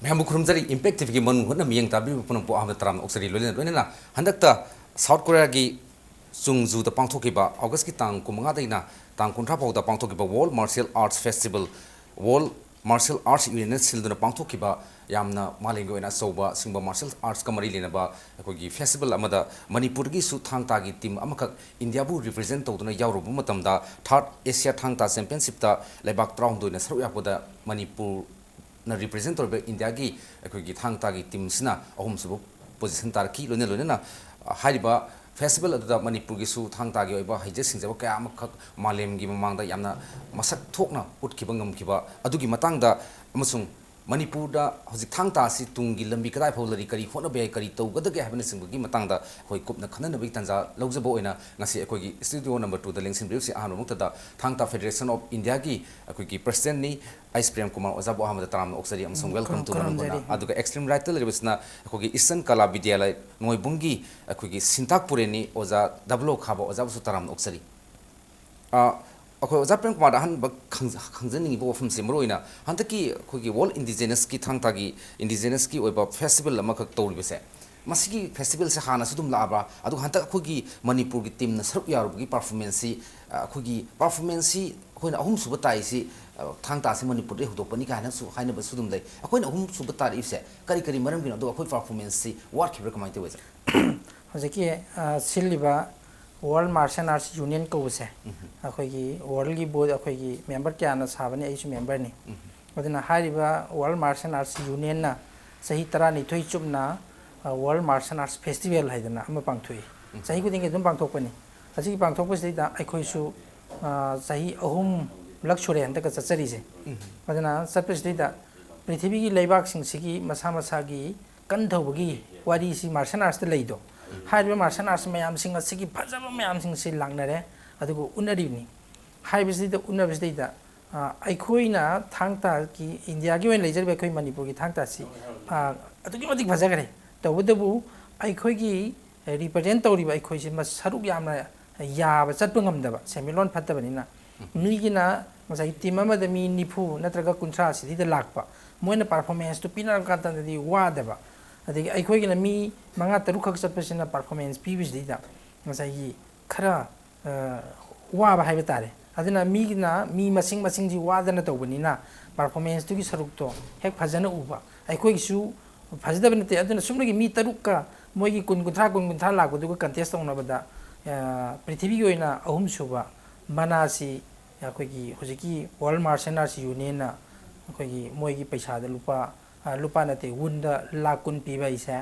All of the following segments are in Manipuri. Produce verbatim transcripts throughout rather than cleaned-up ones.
ꯃꯌꯥꯝꯕꯨ ꯈꯨꯔꯨꯝꯖꯔꯤ꯫ ꯏꯝꯄꯦꯛ ꯇꯤꯚꯤꯒꯤ ꯃꯅꯨꯡ ꯍꯨꯠꯅ ꯃꯤꯠꯌꯦꯡ ꯇꯥꯕꯤꯔꯤꯕ ꯄꯨꯝꯅꯃꯛꯄꯨ ꯑꯍꯥꯟꯕ ꯇꯔꯥꯝꯅ ꯑꯣꯛꯆꯔꯤ꯫ ꯂꯣꯏꯅ ꯂꯣꯏꯅꯅ ꯍꯟꯗꯛꯇ ꯁꯥꯎꯠ ꯀꯣꯔꯤꯌꯥꯒꯤ ꯆꯨꯡꯖꯨꯗ ꯄꯥꯡꯊꯣꯛꯈꯤꯕ ꯑꯣꯒꯁꯀꯤ ꯇꯥꯡ ꯀꯨꯟꯃꯉꯥꯗꯒꯤꯅ ꯇꯥꯡ ꯀꯨꯟꯊ꯭ꯔꯥ ꯐꯥꯎꯗ ꯄꯥꯡꯊꯣꯛꯈꯤꯕ World Martial Arts Festival, World Martial Arts Unionꯅ ꯁꯤꯜꯗꯨꯅ ꯄꯥꯡꯊꯣꯛꯈꯤꯕ ꯌꯥꯝꯅ ꯃꯥꯂꯦꯝꯒꯤ ꯑꯣꯏꯅ ꯑꯆꯧꯕ ꯑꯁꯤꯒꯨꯝꯕ martial artsꯀ ꯃꯔꯤ ꯂꯩꯅꯕ ꯑꯩꯈꯣꯏꯒꯤ festival ꯑꯃꯗ ꯃꯅꯤꯄꯨꯔꯗꯒꯤꯁꯨ ꯊꯥꯡ ꯇꯥꯒꯤ team ꯑꯃꯈꯛ ꯏꯟꯗꯤꯌꯥꯕꯨ represent ꯇꯧꯗꯨꯅ ꯌꯥꯎꯔꯨꯕ ꯃꯇꯝꯗ, Third Asia ꯊꯥꯡ ꯇꯥ Championshipꯇ ꯂꯩꯕꯥꯛ ꯇꯔꯥꯍꯨꯝꯗꯣꯏꯅ ꯁꯔꯨꯛ ꯌꯥꯕꯗ ꯃꯅꯤꯄꯨꯔ ꯅ represent ꯇꯧꯔꯤꯕ ꯏꯟꯗꯤꯌꯥꯒꯤ ꯑꯩꯈꯣꯏꯒꯤ ꯊꯥꯡ ꯇꯥꯒꯤ teamꯁꯤꯅ ꯑꯍꯨꯝꯁꯨꯕ position ꯇꯥꯔꯛꯈꯤ꯫ ꯂꯣꯏꯅ ꯂꯣꯏꯅꯅ, ꯑ, ꯍꯥꯏꯔꯤꯕ festival ꯑꯗꯨꯗ ꯃꯅꯤꯄꯨꯔꯒꯤꯁꯨ ꯊꯥꯡ ꯇꯥꯒꯤ ꯑꯣꯏꯕ ꯍꯩꯖ ꯁꯤꯡꯖꯕ ꯀꯌꯥ ꯑꯃꯈꯛ ꯃꯥꯂꯦꯝꯒꯤ ꯃꯃꯥꯡꯗ ꯌꯥꯝꯅ ꯃꯁꯛ ꯊꯣꯛꯅ ꯎꯠꯈꯤꯕ ꯉꯝꯈꯤꯕ ꯑꯗꯨꯒꯤ ꯃꯇꯥꯡꯗ, ꯑꯃꯁꯨꯡ ꯃꯅꯤꯄꯨꯔꯗ ꯍꯧꯖꯤꯛ ꯊꯥꯡ ꯇꯥ ꯑꯁꯤ ꯇꯨꯡꯒꯤ ꯂꯝꯕꯤ ꯀꯗꯥꯏ ꯐꯥꯎ ꯂꯩꯔꯤ, ꯀꯔꯤ ꯍꯣꯠꯅꯕ ꯌꯥꯏ, ꯀꯔꯤ ꯇꯧꯒꯗꯒꯦ ꯍꯥꯏꯕꯅꯆꯤꯡꯕꯒꯤ ꯃꯇꯥꯡꯗ ꯑꯩꯈꯣꯏ ꯀꯨꯞꯅ ꯈꯟꯅꯅꯕꯒꯤ ꯇꯥꯟꯖꯥ ꯂꯧꯖꯕ ꯑꯣꯏꯅ ꯉꯁꯤ ꯑꯩꯈꯣꯏꯒꯤ studio number twoꯗ ꯂꯦꯡꯁꯤꯟꯕꯤꯔꯤꯕꯁꯤ ꯑꯍꯥꯟꯕꯃꯛꯇꯗ ꯊꯥꯡ ꯇꯥ Federation of Indiaꯒꯤ ꯑꯩꯈꯣꯏꯒꯤ presidentꯅꯤ, ꯑꯩꯁ ꯄ꯭ꯔꯦꯝ ꯀꯨꯃꯥꯔ꯫ ꯑꯣꯖꯥꯕꯨ ꯑꯍꯥꯟꯕꯗ ꯇꯔꯥꯝꯅ ꯑꯣꯛꯆꯔꯤ ꯑꯃꯁꯨꯡ ꯎꯝ, welcome ꯈꯨꯔꯨꯝ-, to ꯃꯅꯤꯄꯨꯔꯅ꯫ ꯈꯨꯔꯨꯝꯖꯔꯤ꯫ ꯎꯝ꯫ ꯑꯗꯨꯒ extreme rightꯇ ꯂꯩꯔꯤꯕꯁꯤꯅ ꯑꯩꯈꯣꯏꯒꯤ Eastern Kala Vidyalaya ꯅꯣꯏꯕꯨꯡꯒꯤ ꯑꯩꯈꯣꯏꯒꯤ ꯁꯤꯟꯇꯥꯛ ꯄꯨꯔꯦꯟꯅꯤ, ꯑꯣꯖꯥ ꯗꯕꯂꯣ ꯈꯥꯕ꯫ ꯑꯣꯖꯥꯕꯨꯁꯨ ꯇꯔꯥꯝꯅ ꯑꯣꯛꯆꯔꯤ꯫ ꯑ, ꯑꯩꯈꯣꯏ ꯑꯣꯖꯥ ꯄ꯭ꯔꯦꯝ ꯀꯨꯃꯥꯔꯗ ꯑꯍꯥꯟꯕ ꯈꯪꯖ-, ꯈꯪꯖꯅꯤꯡꯉꯤꯕ ꯋꯥꯐꯝꯁꯦ, ꯃꯔꯨꯑꯣꯏꯅ ꯍꯟꯗꯛꯀꯤ ꯑꯩꯈꯣꯏꯒꯤ World Indigenousꯀꯤ ꯊꯥꯡ ꯇꯥꯒꯤ Indigenoꯁꯀꯤ ꯑꯣꯏꯕ festival ꯑꯃꯈꯛ ꯇꯧꯔꯤꯕꯁꯦ, ꯃꯁꯤꯒꯤ festivalꯁꯦ ꯍꯥꯟꯅꯁꯨ ꯑꯗꯨꯝ ꯂꯥꯛꯑꯕ꯭ꯔꯥ? ꯑꯗꯨꯒ ꯍꯟꯗꯛ ꯑꯩꯈꯣꯏꯒꯤ ꯃꯅꯤꯄꯨꯔꯒꯤ teamꯅ ꯁꯔꯨꯛ ꯌꯥꯔꯨꯕꯒꯤ performanceꯁꯤ, ꯑ, ꯑꯩꯈꯣꯏꯒꯤ performanceꯁꯤ ꯑꯩꯈꯣꯏꯅ ꯑꯍꯨꯝꯁꯨꯕ ꯇꯥꯏꯁꯤ, ꯑ, ꯊꯥꯡ ꯇꯥꯁꯤ ꯃꯅꯤꯄꯨꯔꯗꯒꯤ ꯍꯧꯗꯣꯛꯄꯅꯤ ꯀꯥꯏꯅꯁꯨ ꯍꯥꯏꯅꯕꯁꯨ ꯑꯗꯨꯝ ꯂꯩ꯫ ꯑꯩꯈꯣꯏꯅ ꯑꯍꯨꯝꯁꯨꯕ ꯇꯥꯔꯛꯏꯕꯁꯦ ꯀꯔꯤ ꯀꯔꯤ ꯃꯔꯝꯒꯤꯅꯣ? ꯑꯗꯨꯒ ꯑꯩꯈꯣꯏ performanceꯁꯤ ꯋꯥꯠꯈꯤꯕ꯭ꯔꯥ, ꯀꯃꯥꯏꯅ ꯇꯧꯋꯦ, ꯁꯥꯔ? ꯍꯧꯖꯤꯛꯀꯤ, ꯑ, ꯁꯤꯜꯂꯤꯕ World Martial Arts Union ꯀꯧꯕꯁꯦ, ꯎꯝ꯫ ꯑꯩꯈꯣꯏꯒꯤ worldꯒꯤ body, ꯑꯩꯈꯣꯏꯒꯤ member ꯀꯌꯥꯅ ꯁꯥꯕꯅꯤ, ꯑꯩꯁꯨ memberꯅꯤ꯫ ꯎꯝ꯫ ꯑꯗꯨꯅ ꯍꯥꯏꯔꯤꯕ World Martial Arts Unionꯅ ꯆꯍꯤ ꯇꯔꯥꯅꯤꯊꯣꯏ ꯆꯨꯞꯅ, ꯑ, World Martial Arts Festival ꯍꯥꯏꯗꯅ ꯑꯃ ꯄꯥꯡꯊꯣꯛꯏ꯫ ꯎꯝ꯫ ꯆꯍꯤ ꯈꯨꯗꯤꯡꯒꯤ ꯑꯗꯨꯝ ꯄꯥꯡꯊꯣꯛꯄꯅꯤ꯫ ꯑꯁꯤꯒꯤ ꯄꯥꯡꯊꯣꯛꯄꯁꯤꯗꯩꯗ ꯑꯩꯈꯣꯏꯁꯨ, ꯑ, ꯆꯍꯤ ꯑꯍꯨꯝꯂꯛ ꯁꯨꯔꯦ ꯍꯟꯗꯛꯀ ꯆꯠꯆꯔꯤꯁꯦ꯫ ꯎꯝ꯫ ꯑꯗꯨꯅ ꯆꯠꯄꯁꯤꯗꯩꯗ ꯄ꯭ꯔꯤꯊꯤꯕꯤꯒꯤ ꯂꯩꯕꯥꯛꯁꯤꯡꯁꯤꯒꯤ ꯃꯁꯥ ꯃꯁꯥꯒꯤ ꯀꯟ ꯊꯧꯕꯒꯤ ꯋꯥꯔꯤꯁꯤ martial artsꯇ ꯂꯩꯗꯣ, ꯍꯥꯏꯔꯤꯕ martial arts ꯃꯌꯥꯝꯁꯤꯡ ꯑꯁꯤꯒꯤ ꯐꯖꯕ ꯃꯌꯥꯝꯁꯤꯡꯁꯤ ꯂꯥꯛꯅꯔꯦ, ꯑꯗꯨꯒ ꯎꯠꯅꯔꯤꯕꯅꯤ꯫ ꯍꯥꯏꯕꯁꯤꯗ ꯎꯠꯅꯕꯁꯤꯗꯩꯗ, ꯑ, ꯑꯩꯈꯣꯏꯅ ꯊꯥꯡ ꯇꯥꯒꯤ, ꯏꯟꯗꯤꯌꯥꯒꯤ ꯑꯣꯏꯅ ꯂꯩꯖꯔꯤꯕ ꯑꯩꯈꯣꯏ ꯃꯅꯤꯄꯨꯔꯒꯤ ꯊꯥꯡ ꯇꯥꯁꯤ, ꯑ, ꯑꯗꯨꯛꯀꯤ ꯃꯇꯤꯛ ꯐꯖꯈ꯭ꯔꯦ꯫ ꯇꯧꯕꯇꯕꯨ ꯑꯩꯈꯣꯏꯒꯤ represent ꯇꯧꯔꯤꯕ ꯑꯩꯈꯣꯏꯁꯤ ꯃꯁ-, ꯁꯔꯨꯛ ꯌꯥꯝꯅ ꯌꯥꯕ, ꯆꯠꯄ ꯉꯝꯗꯕ, ꯁꯦꯟꯃꯤꯠꯂꯣꯟ ꯐꯠꯇꯕꯅꯤꯅ꯫ ꯎꯝ꯫ ꯃꯤꯒꯤꯅ ꯉꯁꯥꯏꯒꯤ ꯇꯤꯝ ꯑꯃꯗ ꯃꯤ ꯅꯤꯐꯨ ꯅꯠꯇ꯭ꯔꯒ ꯀꯨꯟꯊ꯭ꯔꯥ ꯁꯤꯗꯩꯗ ꯂꯥꯛꯄ, ꯃꯣꯏꯅ ꯄꯔꯐꯣꯔꯃꯦꯟꯁꯇꯨ ꯄꯤꯅꯔꯛꯄ ꯀꯥꯟꯗꯗꯤ ꯋꯥꯗꯕ꯫ ꯑꯗꯒꯤ ꯑꯩꯈꯣꯏꯒꯤꯅ ꯃꯤ ꯃꯉꯥ ꯇꯔꯨꯛ ꯈꯛ ꯆꯠꯄꯁꯤꯅ ꯄꯔꯐꯣꯔꯃꯦꯟꯁ ꯄꯤꯕꯁꯤꯗꯩꯗ ꯉꯁꯥꯏꯒꯤ ꯈꯔ, ꯑ, ꯋꯥꯕ ꯍꯥꯏꯕ ꯇꯥꯔꯦ꯫ ꯑꯗꯨꯅ ꯃꯤꯒꯤꯅ ꯃꯤ ꯃꯁꯤꯡ ꯃꯁꯤꯡꯁꯤ ꯋꯥꯗꯅ ꯇꯧꯕꯅꯤꯅ ꯄꯔꯐꯣꯔꯃꯦꯟꯁꯇꯨꯒꯤ ꯁꯔꯨꯛꯇꯣ ꯍꯦꯛ ꯐꯖꯅ ꯎꯕ꯫ ꯑꯩꯈꯣꯏꯒꯤꯁꯨ ꯐꯖꯗꯕ ꯅꯠꯇꯦ, ꯑꯗꯨꯅ ꯁꯨꯞꯅꯒꯤ ꯃꯤ ꯇꯔꯨꯛꯀ ꯃꯣꯏꯒꯤ ꯀꯨꯟ, ꯀꯨꯟꯊ꯭ꯔꯥ, ꯀꯨꯟ, ꯀꯨꯟꯊ꯭ꯔꯥ ꯂꯥꯛꯄꯗꯨꯒ ꯀꯟꯇꯦꯁ ꯇꯧꯅꯕꯗ, ꯑ, ꯄ꯭ꯔꯤꯊꯤꯕꯤꯒꯤ ꯑꯣꯏꯅ ꯑꯍꯨꯝꯁꯨꯕ ꯃꯅꯥꯁꯤ ꯑꯩꯈꯣꯏꯒꯤ ꯍꯧꯖꯤꯛꯀꯤ ꯋꯥꯔꯜ ꯃꯥꯔꯁꯦꯜ ꯑꯥꯔꯠꯁ ꯌꯨꯅꯤꯌꯟꯅ ꯑꯩꯈꯣꯏꯒꯤ ꯃꯣꯏꯒꯤ ꯄꯩꯁꯥꯗ ꯂꯨꯄꯥ, ꯑ, ꯂꯨꯄꯥ ꯅꯠꯇꯦ, ꯋꯨꯟꯗ ꯂꯥꯛ ꯀꯨꯟ ꯄꯤꯕ ꯍꯥꯏꯁꯦ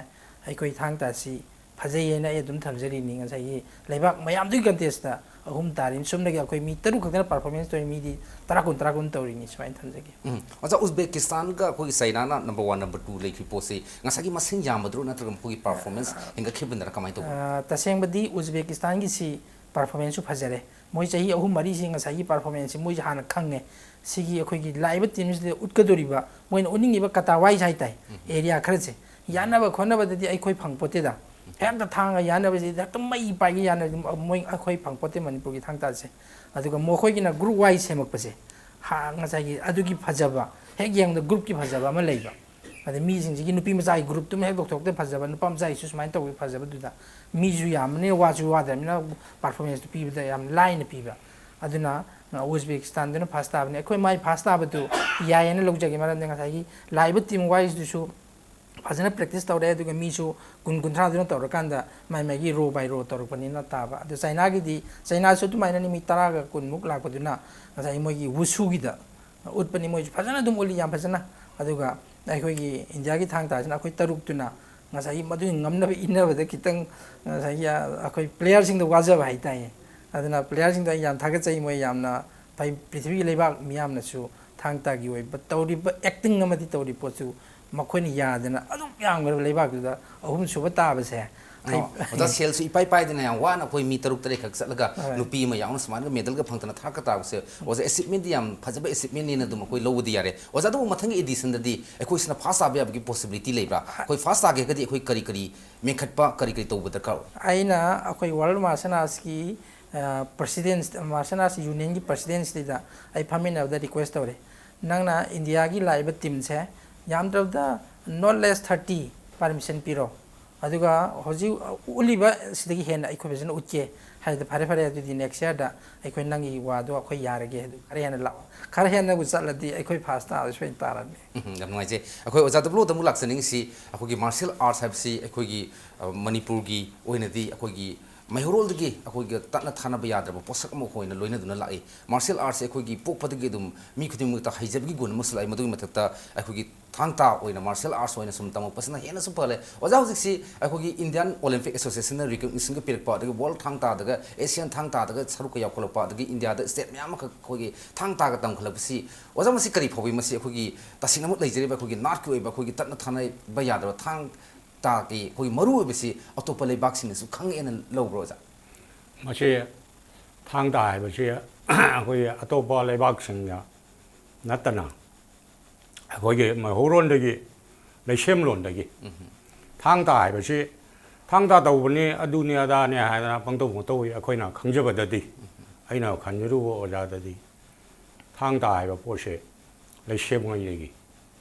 ꯑꯩꯈꯣꯏ ꯊꯥꯡ ꯇꯥꯁꯤ ꯐꯖꯩꯌꯦꯅ ꯑꯩ ꯑꯗꯨꯝ ꯊꯝꯖꯔꯤꯅꯤ꯫ ꯉꯁꯥꯏꯒꯤ ꯂꯩꯕꯥꯛ ꯃꯌꯥꯝꯗꯨꯒꯤ ꯀꯟꯇꯦꯁꯇ ꯑꯍꯨꯝ ꯇꯥꯔꯤꯅꯤ꯫ ꯁꯣꯝꯗꯒꯤ ꯑꯩꯈꯣꯏ ꯃꯤ ꯇꯔꯨꯛ ꯈꯛꯇꯅ ꯄꯔꯐꯣꯔꯃꯦꯟꯁ ꯇꯧꯔꯤ, ꯃꯤꯗꯤ ꯇꯔꯥ ꯀꯨꯟ, ꯇꯔꯥ ꯀꯨꯟ ꯇꯧꯔꯤꯅꯤ, ꯁꯨꯃꯥꯏꯅ ꯊꯝꯖꯒꯦ꯫ ꯎꯝ꯫ ꯑꯣꯖꯥ, ꯎꯖꯕꯦꯀꯤꯁꯇꯥꯟꯒ ꯑꯩꯈꯣꯏꯒꯤ ꯆꯩꯅꯥꯅ ꯅꯝꯕꯔ ꯋꯥꯟ, ꯅꯝꯕꯔ ꯇꯨ ꯂꯩꯈ꯭ꯔꯤꯕ ꯄꯣꯠꯁꯤ ꯉꯁꯥꯏꯒꯤ ꯃꯁꯤꯡ ꯌꯥꯝꯕꯗꯨꯔꯣ ꯅꯠꯇ꯭ꯔꯒ ꯃꯈꯣꯏꯒꯤ ꯄꯔꯐꯣꯔꯃꯦꯟꯁ ꯍꯦꯟꯒꯠꯈꯤꯕꯅꯔ ꯀꯃꯥꯏꯅ ꯇꯧꯕꯅꯣ? ꯑ, ꯇꯁꯦꯡꯕꯗꯤ ꯎꯖꯕꯦꯀꯤꯁꯇꯥꯟꯒꯤꯁꯤ ꯄꯔꯐꯣꯔꯃꯦꯟꯁꯁꯨ ꯐꯖꯔꯦ꯫ ꯃꯣꯏ ꯆꯍꯤ ꯑꯍꯨꯝ ꯃꯔꯤꯁꯤ ꯉꯁꯥꯏꯒꯤ ꯄꯔꯐꯣꯔꯃꯦꯟꯁꯁꯤ ꯃꯣꯏꯁꯦ ꯍꯥꯟꯅ ꯈꯪꯉꯦ꯫ ꯁꯤꯒꯤ ꯑꯩꯈꯣꯏꯒꯤ ꯂꯥꯛꯏꯕ ꯇꯤꯝꯁꯤꯗ ꯎꯠꯀꯗꯧꯔꯤꯕ, ꯃꯣꯏꯅ ꯎꯠꯅꯤꯡꯉꯤꯕ ꯀꯇꯥꯋꯥꯏꯁ ꯍꯥꯏꯇꯥꯏ, ꯎꯝ꯫ ꯑꯦꯔꯤꯌꯥ ꯈꯔꯁꯦ ꯌꯥꯟꯅꯕ ꯈꯣꯠꯅꯕꯗꯗꯤ ꯑꯩꯈꯣꯏ ꯐꯪꯄꯣꯠꯇꯦꯗ꯫ ꯍꯦꯛꯇ ꯊꯥꯡꯒ ꯌꯥꯟꯅꯕꯁꯤꯗꯤ ꯍꯦꯛꯇ ꯃꯩ ꯄꯥꯏꯒꯩ ꯌꯥꯟꯅꯕꯗꯤ ꯃꯣꯏ, ꯑꯩꯈꯣꯏ ꯐꯪꯄꯣꯠꯇꯦ ꯃꯅꯤꯄꯨꯔꯒꯤ ꯊꯥꯡ ꯇꯥꯁꯦ꯫ ꯑꯗꯨꯒ ꯃꯈꯣꯏꯒꯤꯅ ꯒ꯭ꯔꯨꯞ ꯋꯥꯏꯁ ꯁꯦꯝꯃꯛꯄꯁꯦ, ꯍꯥ, ꯉꯁꯥꯏꯒꯤ ꯑꯗꯨꯒꯤ ꯐꯖꯕ, ꯍꯦꯛ ꯌꯦꯡꯕꯗ ꯒ꯭ꯔꯨꯞꯀꯤ ꯐꯖꯕ ꯑꯃ ꯂꯩꯕ꯫ ꯑꯗ ꯃꯤꯁꯤꯡꯁꯤꯒꯤ ꯅꯨꯄꯤ ꯃꯆꯥꯒꯤ ꯒ꯭ꯔꯨꯞꯇꯨꯃ ꯍꯦꯛ ꯂꯧꯊꯣꯛꯇ ꯐꯖꯕ, ꯅꯨꯄꯥ ꯃꯆꯥꯒꯤꯁꯨ ꯁꯨꯃꯥꯏꯅ ꯇꯧꯕ ꯐꯖꯕꯗꯨꯗ ꯃꯤꯁꯨ ꯌꯥꯝꯕꯅꯤꯅ ꯋꯥꯁꯨ ꯋꯥꯗ꯭ꯔꯕꯅꯤꯅ ꯄꯔꯐꯣꯔꯃꯦꯟꯁꯇꯨ ꯄꯤꯕꯗ ꯌꯥꯝ ꯂꯥꯏꯅ ꯄꯤꯕ꯫ ꯑꯗꯨꯅ, ꯑ, ꯎꯖꯕꯦꯀꯤꯁꯇꯥꯟꯗꯨꯅ ꯐꯥꯔꯁ ꯇꯥꯕꯅꯤ꯫ ꯑꯩꯈꯣꯏ ꯃꯥꯏ ꯐꯥꯔꯁ ꯇꯥꯕꯗꯨ ꯌꯥꯏꯌꯦꯅ ꯂꯧꯖꯒꯦ, ꯃꯔꯝꯗꯤ ꯉꯁꯥꯏꯒꯤ ꯂꯥꯛꯏꯕ ꯇꯤꯝ ꯋꯥꯏꯁꯇꯨꯁꯨ ꯐꯖꯅ ꯄ꯭ꯔꯦꯛꯇꯤꯁ ꯇꯧꯔꯦ, ꯑꯗꯨꯒ ꯃꯤꯁꯨ ꯀꯨꯟ ꯀꯨꯟꯊ꯭ꯔꯥꯗꯨꯅ ꯇꯧꯔꯀꯥꯟꯗ ꯃꯥꯏ ꯃꯥꯏꯒꯤ ꯔꯣ ꯕꯥꯏ ꯔꯣ ꯇꯧꯔꯛꯄꯅꯤꯅ ꯇꯥꯕ꯫ ꯑꯗꯨ ꯆꯩꯅꯥꯒꯤꯗꯤ, ꯆꯩꯅꯥꯁꯨ ꯑꯗꯨꯃꯥꯏꯅꯅꯤ, ꯃꯤ ꯇꯔꯥꯒ ꯀꯨꯟꯃꯨꯛ ꯂꯥꯛꯄꯗꯨꯅ ꯉꯁꯥꯏ ꯃꯣꯏꯒꯤ ꯋꯨꯁꯨꯒꯤꯗ ꯎꯠꯄꯅꯤ, ꯃꯣꯏꯁꯨ ꯐꯖꯅ ꯑꯗꯨꯝ ꯎꯠꯂꯤ, ꯌꯥꯝ ꯐꯖꯅ꯫ ꯑꯗꯨꯒ ꯑꯩꯈꯣꯏꯒꯤ ꯏꯟꯗꯤꯌꯥꯒꯤ ꯊꯥꯡ ꯇꯥꯁꯤꯅ ꯑꯩꯈꯣꯏ ꯇꯔꯨꯛꯇꯨꯅ ꯉꯁꯥꯏꯒꯤ ꯃꯗꯨꯒꯤ ꯉꯝꯅꯕ ꯏꯟꯅꯕꯗ ꯈꯤꯇꯪ ꯉꯁꯥꯏꯒꯤ ꯑꯩꯈꯣꯏ ꯄ꯭ꯂꯦꯌꯔꯁꯤꯡꯗ ꯋꯥꯖꯕ ꯍꯥꯏꯇꯥꯏꯌꯦ꯫ ꯑꯗꯨꯅ ꯄ꯭ꯂꯦꯌꯔꯁꯤꯡꯗ ꯑꯩ ꯌꯥꯝ ꯊꯥꯒꯠꯆꯩ, ꯃꯣꯏ ꯌꯥꯝꯅ ꯐꯩ꯫ ꯄ꯭ꯔꯤꯊꯤꯕꯤꯒꯤ ꯂꯩꯕꯥꯛ ꯃꯤꯌꯥꯝꯅꯁꯨ ꯊꯥꯡ ꯇꯥꯒꯤ ꯑꯣꯏꯕ ꯇꯧꯔꯤꯕ ꯑꯦꯛꯇꯤꯡ ꯑꯃꯗꯤ ꯇꯧꯔꯤꯕ ꯄꯣꯠꯁꯨ ꯃꯈꯣꯏꯅ ꯌꯥꯗꯅ ꯑꯗꯨꯛ ꯌꯥꯝꯈ꯭ꯔꯕ ꯂꯩꯕꯥꯛꯇꯨꯗ ꯑꯍꯨꯝꯁꯨꯕ ꯇꯥꯕꯁꯦ, ꯑꯩ ꯑꯣ, ꯑꯣꯖꯥ, ꯁꯦꯜꯁꯨ ꯏꯄꯥꯏ ꯄꯥꯏꯗꯅ ꯌꯥꯝ ꯋꯥꯅ ꯑꯩꯈꯣꯏ ꯃꯤ ꯇꯔꯨꯛ ꯇꯔꯦꯠ ꯈꯛ ꯆꯠꯂꯒ ꯍꯣꯏ꯫ ꯅꯨꯄꯤ ꯑꯃ ꯌꯥꯎꯅ ꯁꯨꯃꯥꯏꯅ ꯃꯦꯗꯜꯒ ꯐꯪꯗꯅ ꯊꯥꯛꯀ ꯇꯥꯕꯁꯦ, ꯑꯣꯖꯥ, ꯑꯦꯆꯤꯞꯃꯦꯟꯗꯤ ꯌꯥꯝ ꯐꯖꯕ ꯑꯦꯆꯤꯞꯃꯦꯟꯅꯦꯅ ꯑꯗꯨꯝ ꯑꯩꯈꯣꯏ ꯂꯧꯕꯗꯤ ꯌꯥꯔꯦ꯫ ꯑꯣꯖꯥ, ꯑꯗꯨꯕꯨ ꯃꯊꯪꯒꯤ ꯑꯦꯗꯤꯁꯟꯗꯗꯤ ꯑꯩꯈꯣꯏꯁꯤꯅ ꯐꯥꯔꯁ ꯇꯥꯕ ꯌꯥꯕꯒꯤ ꯄꯣꯁꯤꯕꯤꯂꯤꯇꯤ ꯂꯩꯕ꯭ꯔꯥ? ꯑꯩꯈꯣꯏ ꯐꯥꯔꯁ ꯇꯥꯒꯦ ꯍꯥꯏꯔꯒꯗꯤ ꯑꯩꯈꯣꯏ ꯀꯔꯤ ꯀꯔꯤ ꯃꯦꯟꯈꯠꯄ, ꯀꯔꯤ ꯀꯔꯤ ꯇꯧꯕ ꯗꯔꯀꯥꯔ ꯑꯣꯏ? ꯑꯩꯅ ꯑꯩꯈꯣꯏ ꯋꯥꯔꯜ ꯃꯥꯔꯁꯦꯜ ꯑꯥꯔꯠꯁꯀꯤ ꯄ꯭ꯔꯁꯤꯗꯦꯟꯁ, ꯃꯥꯔꯁꯦꯜ ꯑꯥꯔꯠꯁ ꯌꯨꯅꯤꯌꯟꯒꯤ ꯄ꯭ꯔꯁꯤꯗꯦꯟꯁꯤꯗ ꯑꯩ ꯐꯝꯃꯤꯟꯅꯕꯗ ꯔꯤꯀ꯭ꯋꯦꯁ ꯇꯧꯔꯦ, ꯅꯪꯅ ꯏꯟꯗꯤꯌꯥꯒꯤ ꯂꯥꯛꯏꯕ ꯇꯤꯝꯁꯦ ꯌꯥꯝꯗ꯭ꯔꯕꯗ not less thirty ꯄꯥꯔꯃꯤꯁꯟ ꯄꯤꯔꯣ, ꯑꯗꯨꯒ ꯍꯧꯖꯤꯛ ꯎꯠꯂꯤꯕ ꯁꯤꯗꯒꯤ ꯍꯦꯟꯅ ꯑꯩꯈꯣꯏ ꯐꯖꯅ ꯎꯠꯀꯦ ꯍꯥꯏꯗ, ꯐꯔꯦ ꯐꯔꯦ, ꯑꯗꯨꯗꯤ ꯅꯦꯛꯁ ꯌꯥꯔꯗ ꯑꯩꯈꯣꯏ ꯅꯪꯒꯤ ꯋꯥꯗꯣ ꯑꯩꯈꯣꯏ ꯌꯥꯔꯒꯦ, ꯑꯗꯨ ꯈꯔ ꯍꯦꯟꯅ ꯂꯥꯛꯑꯣ, ꯈꯔ ꯍꯦꯟꯅꯕꯨ ꯆꯠꯂꯗꯤ ꯑꯩꯈꯣꯏ ꯐꯥꯔꯁ ꯇꯥꯕ ꯁꯣꯏꯅ ꯇꯥꯔꯅꯤ꯫ ꯎꯝ, ꯌꯥꯝ ꯅꯨꯡꯉꯥꯏꯖꯩ꯫ ꯑꯩꯈꯣꯏ ꯑꯣꯖꯥ ꯗꯕ꯭ꯂꯨꯗ ꯑꯃꯨꯛ ꯂꯥꯛꯆꯅꯤꯡꯉꯤꯁꯤ, ꯑꯩꯈꯣꯏꯒꯤ ꯃꯥꯔꯁꯤꯌꯦꯜ ꯑꯥꯔꯠꯁ ꯍꯥꯏꯕꯁꯤ ꯑꯩꯈꯣꯏꯒꯤ, ꯑ, ꯃꯅꯤꯄꯨꯔꯒꯤ ꯑꯣꯏꯅꯗꯤ ꯑꯩꯈꯣꯏꯒꯤ ꯃꯩꯍꯧꯔꯣꯜꯗꯒꯤ ꯑꯩꯈꯣꯏꯒꯤ ꯇꯠꯅ ꯊꯥꯅꯕ ꯌꯥꯗ꯭ꯔꯕ ꯄꯣꯠꯁꯛ ꯑꯃ ꯑꯣꯏꯅ ꯂꯣꯏꯅꯗꯨꯅ ꯂꯥꯛꯏ꯫ ꯃꯥꯔꯁꯤꯌꯦꯜ ꯑꯥꯔꯠꯁꯦ ꯑꯩꯈꯣꯏꯒꯤ ꯄꯣꯛꯄꯗꯒꯤ ꯑꯗꯨꯝ ꯃꯤ ꯈꯨꯗꯤꯡꯃꯛꯇ ꯍꯩꯖꯕꯒꯤ ꯒꯨꯟ ꯑꯃꯁꯨ ꯂꯥꯛꯏ꯫ ꯃꯗꯨꯒꯤ ꯃꯊꯛꯇ ꯑꯩꯈꯣꯏꯒꯤ ꯊꯥꯡ ꯇꯥ ꯑꯣꯏꯅ ꯃꯥꯔꯁꯤꯌꯦꯜ ꯑꯥꯔꯠꯁ ꯑꯣꯏꯅ ꯁꯨꯝ ꯇꯝꯃꯛꯄꯁꯤꯅ ꯍꯦꯟꯅꯁꯨ ꯐꯔꯦ꯫ ꯑꯣꯖꯥ, ꯍꯧꯖꯤꯛꯁꯤ ꯑꯩꯈꯣꯏꯒꯤ ꯏꯟꯗꯤꯌꯟ ꯑꯣꯂꯤꯝꯄꯤꯛ ꯑꯦꯁꯣꯁꯤꯌꯦꯁꯟꯅ ꯔꯤꯀꯣꯛꯅꯤꯁꯟꯒ ꯄꯤꯔꯛꯄ, ꯑꯗꯒꯤ ꯋꯥꯔꯜ ꯊꯥꯡ ꯇꯥꯗꯒ ꯑꯦꯁꯤꯌꯥꯟ ꯊꯥꯡ ꯇꯥꯗꯒ ꯁꯔꯨꯛꯀ ꯌꯥꯎꯈꯠꯂꯛꯄ, ꯑꯗꯒꯤ ꯏꯟꯗꯤꯌꯥꯗ ꯁ꯭ꯇꯦꯠ ꯃꯌꯥꯝ ꯑꯃꯈꯛ ꯑꯩꯈꯣꯏꯒꯤ ꯊꯥꯡ ꯇꯥꯒ ꯇꯝꯈꯠꯂꯛꯄꯁꯤ, ꯑꯣꯖꯥ, ꯃꯁꯤ ꯀꯔꯤ ꯐꯥꯎꯏ? ꯃꯁꯤ ꯑꯩꯈꯣꯏꯒꯤ ꯇꯁꯦꯡꯅꯃꯛ ꯂꯩꯖꯔꯤꯕ ꯑꯩꯈꯣꯏꯒꯤ ꯅꯥꯠꯀꯤ ꯑꯣꯏꯕ ꯑꯩꯈꯣꯏꯒꯤ ꯇꯠꯅ ꯊꯥꯅꯕ ꯌꯥꯗ꯭ꯔꯕ ꯊꯥꯡ ꯇꯥꯒꯤ ꯑꯩꯈꯣꯏꯒꯤ ꯃꯔꯨ ꯑꯣꯏꯕꯁꯤ ꯑꯇꯣꯞꯄ ꯂꯩꯕꯥꯛꯁꯤꯡꯅꯁꯨ ꯈꯪꯉꯦꯅ ꯂꯧꯕ꯭ꯔꯣ, ꯑꯣꯖꯥ? ꯃꯁꯤ ꯊꯥꯡ ꯇꯥ ꯍꯥꯏꯕꯁꯤ ꯑꯩꯈꯣꯏꯒꯤ ꯑꯇꯣꯞꯄ ꯂꯩꯕꯥꯛꯁꯤꯡꯅ ꯅꯠꯇꯅ ꯑꯩꯈꯣꯏꯒꯤ ꯃꯩꯍꯧꯔꯣꯟꯗꯒꯤ, ꯂꯩꯁꯦꯝꯂꯣꯟꯗꯒꯤ ꯊꯥꯡ ꯇꯥ ꯍꯥꯏꯕꯁꯤ ꯊꯥꯡ ꯇꯥ ꯇꯧꯕꯅꯤ, ꯑꯗꯨꯅꯤ ꯑꯗꯥꯅꯤ ꯍꯥꯏꯗꯅ ꯄꯪꯇꯧ ꯃꯇꯧꯏ꯫ ꯑꯩꯈꯣꯏꯅ ꯈꯪꯖꯕꯗꯗꯤ, ꯑꯩꯅ ꯈꯟꯖꯔꯨꯕ ꯑꯣꯖꯥꯗꯗꯤ ꯊꯥꯡ ꯇꯥ ꯍꯥꯏꯕ ꯄꯣꯠꯁꯦ ꯂꯩꯁꯦꯝꯉꯩꯗꯒꯤ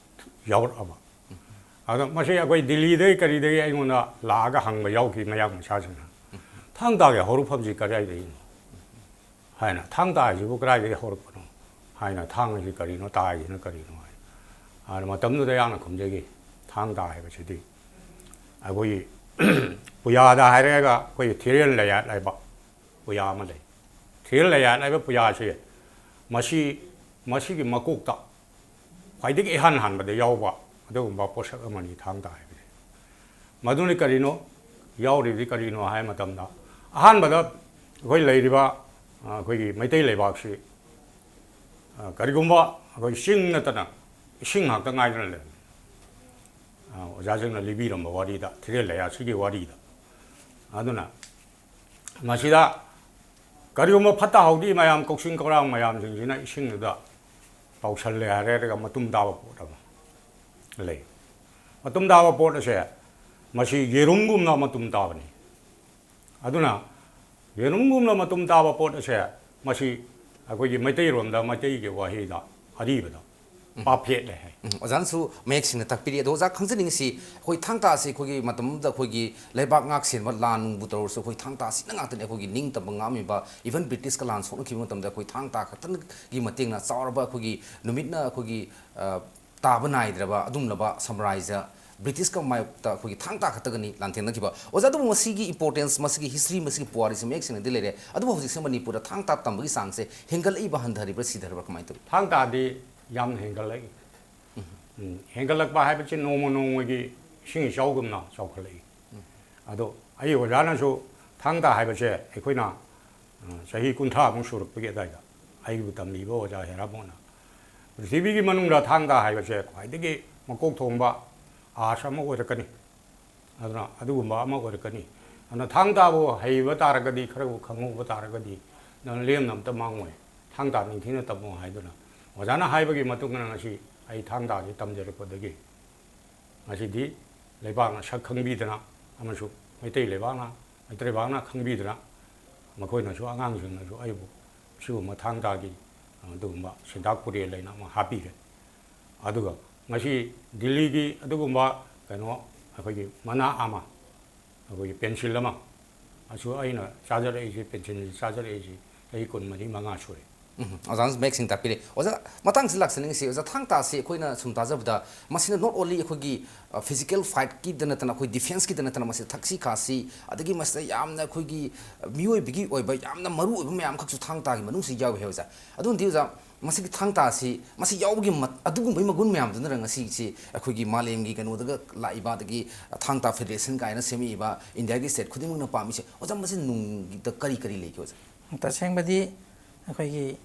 ꯌꯥꯎꯔꯛꯑꯕ꯫ ꯑꯗꯣ ꯃꯁꯤ ꯑꯩꯈꯣꯏ ꯗꯤꯜꯂꯤꯗꯒꯤ ꯀꯔꯤꯗꯒꯤ ꯑꯩꯉꯣꯟꯗ ꯂꯥꯛꯑꯒ ꯍꯪꯕ ꯌꯥꯎꯈꯤ ꯃꯌꯥꯡ ꯃꯆꯥꯁꯤꯡꯅ, "ꯊꯥꯡ ꯇꯥꯒꯤ ꯍꯧꯔꯛꯐꯝꯁꯤ ꯀꯗꯥꯏꯗꯒꯤꯅꯣ?" ꯍꯥꯏꯅ, "ꯊꯥꯡ ꯇꯥ ꯍꯥꯏꯁꯤꯕꯨ ꯀꯗꯥꯏꯗꯒꯤ ꯍꯧꯔꯛꯄꯅꯣ?" ꯍꯥꯏꯅ, "ꯊꯥꯡ ꯍꯥꯏꯁꯤ ꯀꯔꯤꯅꯣ, ꯇꯥ ꯍꯥꯏꯁꯤꯅ ꯀꯔꯤꯅꯣ?" ꯍꯥꯏꯅ꯫ ꯑꯗ ꯃꯇꯝꯗꯨꯗ ꯑꯩꯍꯥꯛꯅ ꯈꯨꯝꯖꯈꯤ, "ꯊꯥꯡ ꯇꯥ ꯍꯥꯏꯕꯁꯤꯗꯤ ꯑꯩꯈꯣꯏꯒꯤ ꯄꯨꯌꯥꯗ ꯍꯥꯏꯔꯒ ꯑꯩꯈꯣꯏꯒꯤ ꯊꯤꯔꯦꯟ ꯂꯩꯌꯥꯠ ꯍꯥꯏꯕ ꯄꯨꯌꯥ ꯑꯃ ꯂꯩ꯫ ꯊꯤꯔꯦꯟ ꯂꯩꯌꯥꯠ ꯍꯥꯏꯕ ꯄꯨꯌꯥꯁꯦ ꯃꯁꯤ, ꯃꯁꯤꯒꯤ ꯃꯀꯣꯛꯇ ꯈ꯭ꯋꯥꯏꯗꯒꯤ ꯏꯍꯥꯟ ꯍꯥꯟꯕꯗ ꯌꯥꯎꯕ ꯑꯗꯨꯒꯨꯝꯕ ꯄꯣꯠꯁꯛ ꯑꯃꯅꯤ ꯊꯥꯡ ꯇꯥ ꯍꯥꯏꯕꯁꯦ꯫ ꯃꯗꯨꯅ ꯀꯔꯤꯅꯣ? ꯌꯥꯎꯔꯤꯕꯗꯤ ꯀꯔꯤꯅꯣ ꯍꯥꯏ ꯃꯇꯝꯗ, ꯑꯍꯥꯟꯕꯗ ꯑꯩꯈꯣꯏ ꯂꯩꯔꯤꯕ, ꯑ, ꯑꯩꯈꯣꯏꯒꯤ ꯃꯩꯇꯩ ꯂꯩꯕꯥꯛꯁꯤ, ꯑ, ꯀꯔꯤꯒꯨꯝꯕ ꯑꯩꯈꯣꯏ ꯆꯤꯡ ꯅꯠꯇꯅ ꯏꯁꯤꯡ ꯉꯥꯛꯇ ꯉꯥꯏꯗꯨꯅ ꯂꯩꯔꯝꯃꯤ꯫ ꯑ, ꯑꯣꯖꯥꯁꯤꯡꯅ ꯂꯤꯕꯤꯔꯝꯕ ꯋꯥꯔꯤꯗ, ꯊꯤꯔꯦꯟ ꯂꯩꯌꯥꯠꯁꯤꯒꯤ ꯋꯥꯔꯤꯗ꯫ ꯑꯗꯨꯅ ꯃꯁꯤꯗ ꯀꯔꯤꯒꯨꯝꯕ ꯐꯠꯇ ꯍꯥꯎꯗꯤ ꯃꯌꯥꯝ, ꯀꯛꯆꯤꯡ ꯀꯧꯔꯥꯡ ꯃꯌꯥꯝꯁꯤꯡꯁꯤꯅ ꯏꯁꯤꯡꯗꯨꯗ ꯇꯥꯎꯁꯜꯂꯦ ꯍꯥꯏꯔꯒ ꯃꯇꯨꯝ ꯇꯥꯕ ꯄꯣꯠ ꯑꯃ ꯂꯩ꯫ ꯃꯇꯨꯝ ꯇꯥꯕ ꯄꯣꯠ ꯑꯁꯦ ꯃꯁꯤ ꯌꯦꯔꯨꯝꯒꯨꯝꯅ ꯃꯇꯨꯝ ꯇꯥꯕꯅꯤ꯫ ꯑꯗꯨꯅ ꯌꯦꯔꯨꯝꯒꯨꯝꯅ ꯃꯇꯨꯝ ꯇꯥꯕ ꯄꯣꯠ ꯑꯁꯦ, ꯃꯁꯤ ꯑꯩꯈꯣꯏꯒꯤ ꯃꯩꯇꯩꯔꯣꯟꯗ, ꯃꯩꯇꯩꯒꯤ ꯋꯥꯍꯩꯗ ꯑꯔꯤꯕꯗ ꯄꯥꯐꯦꯠꯂꯦ ꯍꯥꯏ꯫ ꯎꯝ, ꯑꯣꯖꯥꯅꯁꯨ ꯃꯌꯦꯛ ꯁꯦꯡꯅ ꯇꯥꯛꯄꯤꯔꯤ꯫ ꯑꯗꯣ ꯑꯣꯖꯥ, ꯈꯪꯖꯅꯤꯡꯉꯤꯁꯤ, ꯑꯩꯈꯣꯏ ꯊꯥꯡ ꯇꯥ ꯑꯁꯤ ꯑꯩꯈꯣꯏꯒꯤ ꯃꯇꯝ ꯑꯃꯗ ꯑꯩꯈꯣꯏꯒꯤ ꯂꯩꯕꯥꯛ ꯉꯥꯛ ꯁꯦꯟꯕ ꯂꯥꯟ ꯅꯨꯡꯕꯨ ꯇꯧꯔꯁꯨ, ꯑꯩꯈꯣꯏ ꯊꯥꯡ ꯇꯥ ꯑꯁꯤꯅ ꯉꯥꯛꯇꯅꯤ ꯑꯩꯈꯣꯏꯒꯤ ꯅꯤꯡꯇꯝꯕ ꯉꯥꯛꯑꯝꯃꯤꯕ꯫ Even ꯕ꯭ꯔꯤꯇꯤꯁꯀ ꯂꯥꯟ ꯁꯣꯛꯅꯈꯤꯕ ꯃꯇꯝꯗ ꯑꯩꯈꯣꯏ ꯊꯥꯡ ꯇꯥ ꯈꯛꯇꯒꯤ ꯃꯇꯦꯡꯅ ꯆꯥꯎꯔꯕ ꯑꯩꯈꯣꯏꯒꯤ ꯅꯨꯃꯤꯠꯅ ꯑꯩꯈꯣꯏꯒꯤ, ꯑ, ꯇꯥꯕ ꯅꯥꯏꯗ꯭ꯔꯕ ꯑꯗꯨꯒꯨꯝꯂꯕ ꯁꯥꯝꯔꯥꯖ꯭ꯌ ꯕ꯭ꯔꯤꯇꯤꯁꯀ ꯃꯥꯌꯣꯛꯇ ꯑꯩꯈꯣꯏꯒꯤ ꯊꯥꯡ ꯇꯥ ꯈꯛꯇꯒꯅꯤ ꯂꯥꯟꯊꯦꯡꯅꯈꯤꯕ꯫ ꯑꯣꯖꯥ, ꯑꯗꯨꯕꯨ ꯃꯁꯤꯒꯤ importance, ꯃꯁꯤꯒꯤ history, ꯃꯁꯤꯒꯤ ꯄꯨꯋꯥꯔꯤꯁꯤ ꯃꯌꯦꯛ ꯁꯦꯡꯅꯗꯤ ꯂꯩꯔꯦ꯫ ꯑꯗꯨꯕꯨ ꯍꯧꯖꯤꯛꯁꯦ ꯃꯅꯤꯄꯨꯔꯗ ꯊꯥꯡ ꯇꯥ ꯇꯝꯕꯒꯤ ꯆꯥꯡꯁꯦ ꯍꯦꯟꯒꯠꯂꯛꯏꯕ, ꯍꯟꯊꯔꯤꯕ꯭ꯔꯥ, ꯁꯤꯊꯔꯤꯕ꯭ꯔꯥ, ꯀꯃꯥꯏꯅ ꯇꯧꯏ? ꯊꯥꯡ ꯇꯥꯗꯤ ꯌꯥꯝꯅ ꯍꯦꯟꯒꯠꯂꯛꯏ꯫ ꯎꯝ, ꯍꯦꯟꯒꯠꯂꯛꯄ ꯍꯥꯏꯕꯁꯤ ꯅꯣꯡꯃ ꯅꯣꯡꯃꯒꯤ ꯏꯁꯤꯡ ꯏꯆꯥꯎꯒꯨꯝꯅ ꯆꯥꯎꯈꯠꯂꯛꯏ꯫ ꯑꯗꯣ ꯑꯩ ꯑꯣꯖꯥꯅꯁꯨ ꯊꯥꯡ ꯇꯥ ꯍꯥꯏꯕꯁꯦ ꯑꯩꯈꯣꯏꯅ, ꯑ, ꯆꯍꯤ ꯀꯨꯟꯊ꯭ꯔꯥꯃꯨꯛ ꯁꯨꯔꯛꯄꯒꯤ ꯑꯗꯨꯋꯥꯏꯗ ꯑꯩꯕꯨ ꯇꯝꯕꯤꯕ ꯑꯣꯖꯥ ꯍꯦꯔꯥꯃꯣꯟꯅ, "ꯄ꯭ꯔꯤꯊꯤꯕꯤꯒꯤ ꯃꯅꯨꯡꯗ ꯊꯥꯡ ꯇꯥ ꯍꯥꯏꯕꯁꯦ ꯈ꯭ꯋꯥꯏꯗꯒꯤ ꯃꯀꯣꯛ ꯊꯣꯡꯕ ꯑꯥꯔꯠꯁ ꯑꯃ ꯑꯣꯏꯔꯛꯀꯅꯤ꯫ ꯑꯗꯨꯅ ꯑꯗꯨꯒꯨꯝꯕ ꯑꯃ ꯑꯣꯏꯔꯛꯀꯅꯤ꯫ ꯑꯗꯨꯅ ꯊꯥꯡ ꯇꯥꯕꯨ ꯍꯩꯕ ꯇꯥꯔꯒꯗꯤ, ꯈꯔꯕꯨ ꯈꯪꯍꯧꯕ ꯇꯥꯔꯒꯗꯤ, ꯅꯪ ꯂꯦꯝꯅ ꯑꯝꯇ ꯃꯥꯡꯉꯣꯏ꯫ ꯊꯥꯡ ꯇꯥ ꯅꯤꯡꯊꯤꯅ ꯇꯝꯃꯣ" ꯍꯥꯏꯗꯨꯅ ꯑꯣꯖꯥꯅ ꯍꯥꯏꯕꯒꯤ ꯃꯇꯨꯡ ꯏꯟꯅ ꯉꯁꯤ ꯑꯩ ꯊꯥꯡ ꯇꯥꯁꯤ ꯇꯝꯖꯔꯛꯄꯗꯒꯤ ꯉꯁꯤꯗꯤ ꯂꯩꯕꯥꯛꯅ ꯁꯛ ꯈꯪꯕꯤꯗꯅ ꯑꯃꯁꯨꯡ ꯃꯩꯇꯩ ꯂꯩꯕꯥꯛꯅ, ꯃꯩꯇꯩ ꯂꯩꯕꯥꯛꯅ ꯈꯪꯕꯤꯗꯅ, ꯃꯈꯣꯏꯅꯁꯨ, ꯑꯉꯥꯡꯁꯤꯡꯅꯁꯨ ꯑꯩꯕꯨ ꯁꯤꯒꯨꯝꯕ ꯊꯥꯡ ꯇꯥꯒꯤ ꯑꯗꯨꯒꯨꯝꯕ ꯁꯦꯟꯇꯥꯛ ꯄꯨꯔꯦꯜ ꯍꯥꯏꯅ ꯑꯃ ꯍꯥꯞꯄꯤꯔꯦ꯫ ꯑꯗꯨꯒ ꯉꯁꯤ ꯗꯤꯜꯂꯤꯒꯤ ꯑꯗꯨꯒꯨꯝꯕ ꯀꯩꯅꯣ, ꯑꯩꯈꯣꯏꯒꯤ ꯃꯅꯥ ꯑꯃ, ꯑꯩꯈꯣꯏꯒꯤ ꯄꯦꯟꯁꯤꯜ ꯑꯃ, ꯑꯁꯨ ꯑꯩꯅ ꯆꯥꯖꯔꯛꯏꯁꯦ, ꯄꯦꯟꯁꯤꯜꯁꯦ ꯆꯥꯖꯔꯛꯏꯁꯦ ꯆꯍꯤ ꯀꯨꯟꯃꯔꯤ ꯃꯉꯥ ꯁꯨꯔꯦ꯫ ꯎꯝ, ꯑꯣꯖꯥꯅꯁꯨ ꯃꯌꯦꯛ ꯁꯦꯡꯅ ꯇꯥꯛꯄꯤꯔꯦ꯫ ꯑꯣꯖꯥ, ꯃꯇꯥꯡꯁꯤ ꯂꯥꯛꯆꯅꯤꯡꯉꯤꯁꯤ, ꯑꯣꯖꯥ, ꯊꯥꯡ ꯇꯥꯁꯤ ꯑꯩꯈꯣꯏꯅ ꯁꯨꯝ ꯇꯥꯖꯕꯗ, ꯃꯁꯤꯅ not only ꯑꯩꯈꯣꯏꯒꯤ, ꯑ, physical fight ꯀꯤꯗ ꯅꯠꯇꯅ, ꯑꯩꯈꯣꯏ defence ꯀꯤꯗ ꯅꯠꯇꯅ, ꯃꯁꯤꯗ ꯊꯛꯁꯤ ꯈꯥꯁꯤ, ꯑꯗꯒꯤ ꯃꯁꯤꯗ ꯌꯥꯝꯅ ꯑꯩꯈꯣꯏꯒꯤ, ꯑ, ꯃꯤꯑꯣꯏꯕꯒꯤ ꯑꯣꯏꯕ ꯌꯥꯝꯅ ꯃꯔꯨ ꯑꯣꯏꯕ ꯃꯌꯥꯝ ꯑꯃꯈꯛꯁꯨ ꯊꯥꯡ ꯇꯥꯒꯤ ꯃꯅꯨꯡꯁꯤ ꯌꯥꯎꯏ ꯍꯥꯏ, ꯑꯣꯖꯥ꯫ ꯑꯗꯨꯅꯗꯤ, ꯑꯣꯖꯥ, ꯃꯁꯤꯒꯤ ꯊꯥꯡ ꯇꯥꯁꯤ, ꯃꯁꯤ ꯌꯥꯎꯕꯒꯤ ꯃꯠ-, ꯑꯗꯨꯒꯨꯝꯕꯒꯤ ꯃꯒꯨꯟ ꯃꯌꯥꯝꯗꯨꯅꯔ ꯉꯁꯤꯁꯤ ꯑꯩꯈꯣꯏꯒꯤ ꯃꯥꯂꯦꯝꯒꯤ ꯀꯩꯅꯣꯗꯒ ꯂꯥꯛꯏꯕ, ꯑꯗꯒꯤ ꯊꯥꯡ ꯇꯥ federation ꯀꯥꯏꯅ ꯁꯦꯝꯃꯛꯏꯕ, ꯏꯟꯗꯤꯌꯥꯒꯤ state ꯈꯨꯗꯤꯡꯃꯛꯅ ꯄꯥꯝꯃꯤꯁꯦ? ꯑꯣꯖꯥ, ꯃꯁꯤ ꯅꯨꯡꯒꯤꯗ ꯀꯔꯤ ꯀꯔꯤ ꯂꯩꯒꯦ, ꯑꯣꯖꯥ? ꯇꯁꯦꯡꯕꯗꯤ ꯑꯩꯈꯣꯏꯒꯤ,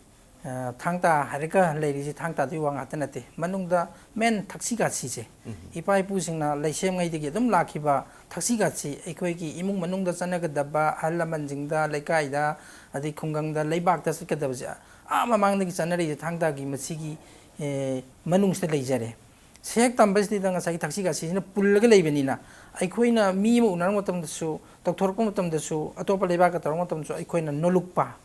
ꯑ, ꯊꯥꯡ ꯇꯥ ꯍꯥꯏꯔꯒ ꯂꯩꯔꯤꯁꯤ ꯊꯥꯡ ꯇꯥꯗꯨꯒꯤ ꯋꯥ ꯉꯥꯛꯇ ꯅꯠꯇꯦ꯫ ꯃꯅꯨꯡꯗ main ꯊꯛꯁꯤ ꯈꯥꯁꯤꯁꯦ, ꯏꯄꯥ ꯏꯄꯨꯁꯤꯡꯅ ꯂꯩꯁꯦꯝꯉꯩꯗꯒꯤ ꯑꯗꯨꯝ ꯂꯥꯛꯈꯤꯕ ꯊꯛꯁꯤ ꯈꯥꯁꯤ, ꯑꯩꯈꯣꯏꯒꯤ ꯏꯃꯨꯡ ꯃꯅꯨꯡꯗ ꯆꯠꯅꯒꯗꯕ, ꯑꯍꯜ ꯂꯃꯟꯁꯤꯡꯗ, ꯂꯩꯀꯥꯏꯗ, ꯑꯗꯩ ꯈꯨꯡꯒꯪꯗ, ꯂꯩꯕꯥꯛꯇ ꯆꯠꯀꯗꯕꯁꯦ, ꯑꯥ ꯃꯃꯥꯡꯗꯒꯤ ꯆꯠꯅꯔꯤꯁꯦ ꯊꯥꯡ ꯇꯥꯒꯤ ꯃꯁꯤꯒꯤ, ꯑꯦ, ꯃꯅꯨꯡꯁꯤꯗ ꯂꯩꯖꯔꯦ꯫ ꯁꯦꯛ ꯇꯝꯕꯁꯤꯗ ꯉꯁꯥꯏꯒꯤ ꯊꯛꯁꯤ ꯈꯥꯁꯤꯁꯤꯅ ꯄꯨꯜꯂꯒ ꯂꯩꯕꯅꯤꯅ, ꯑꯩꯈꯣꯏꯅ ꯃꯤ ꯑꯃ ꯎꯅꯔꯛꯄ ꯃꯇꯝꯗꯁꯨ, ꯇꯧꯊꯣꯔꯛꯄ ꯃꯇꯝꯗꯁꯨ, ꯑꯇꯣꯞꯄ ꯂꯩꯕꯥꯛꯀ ꯇꯧꯔꯛꯄ ꯃꯇꯝꯗꯁꯨ ꯑꯩꯈꯣꯏꯅ ꯅꯣꯂꯨꯛꯄ,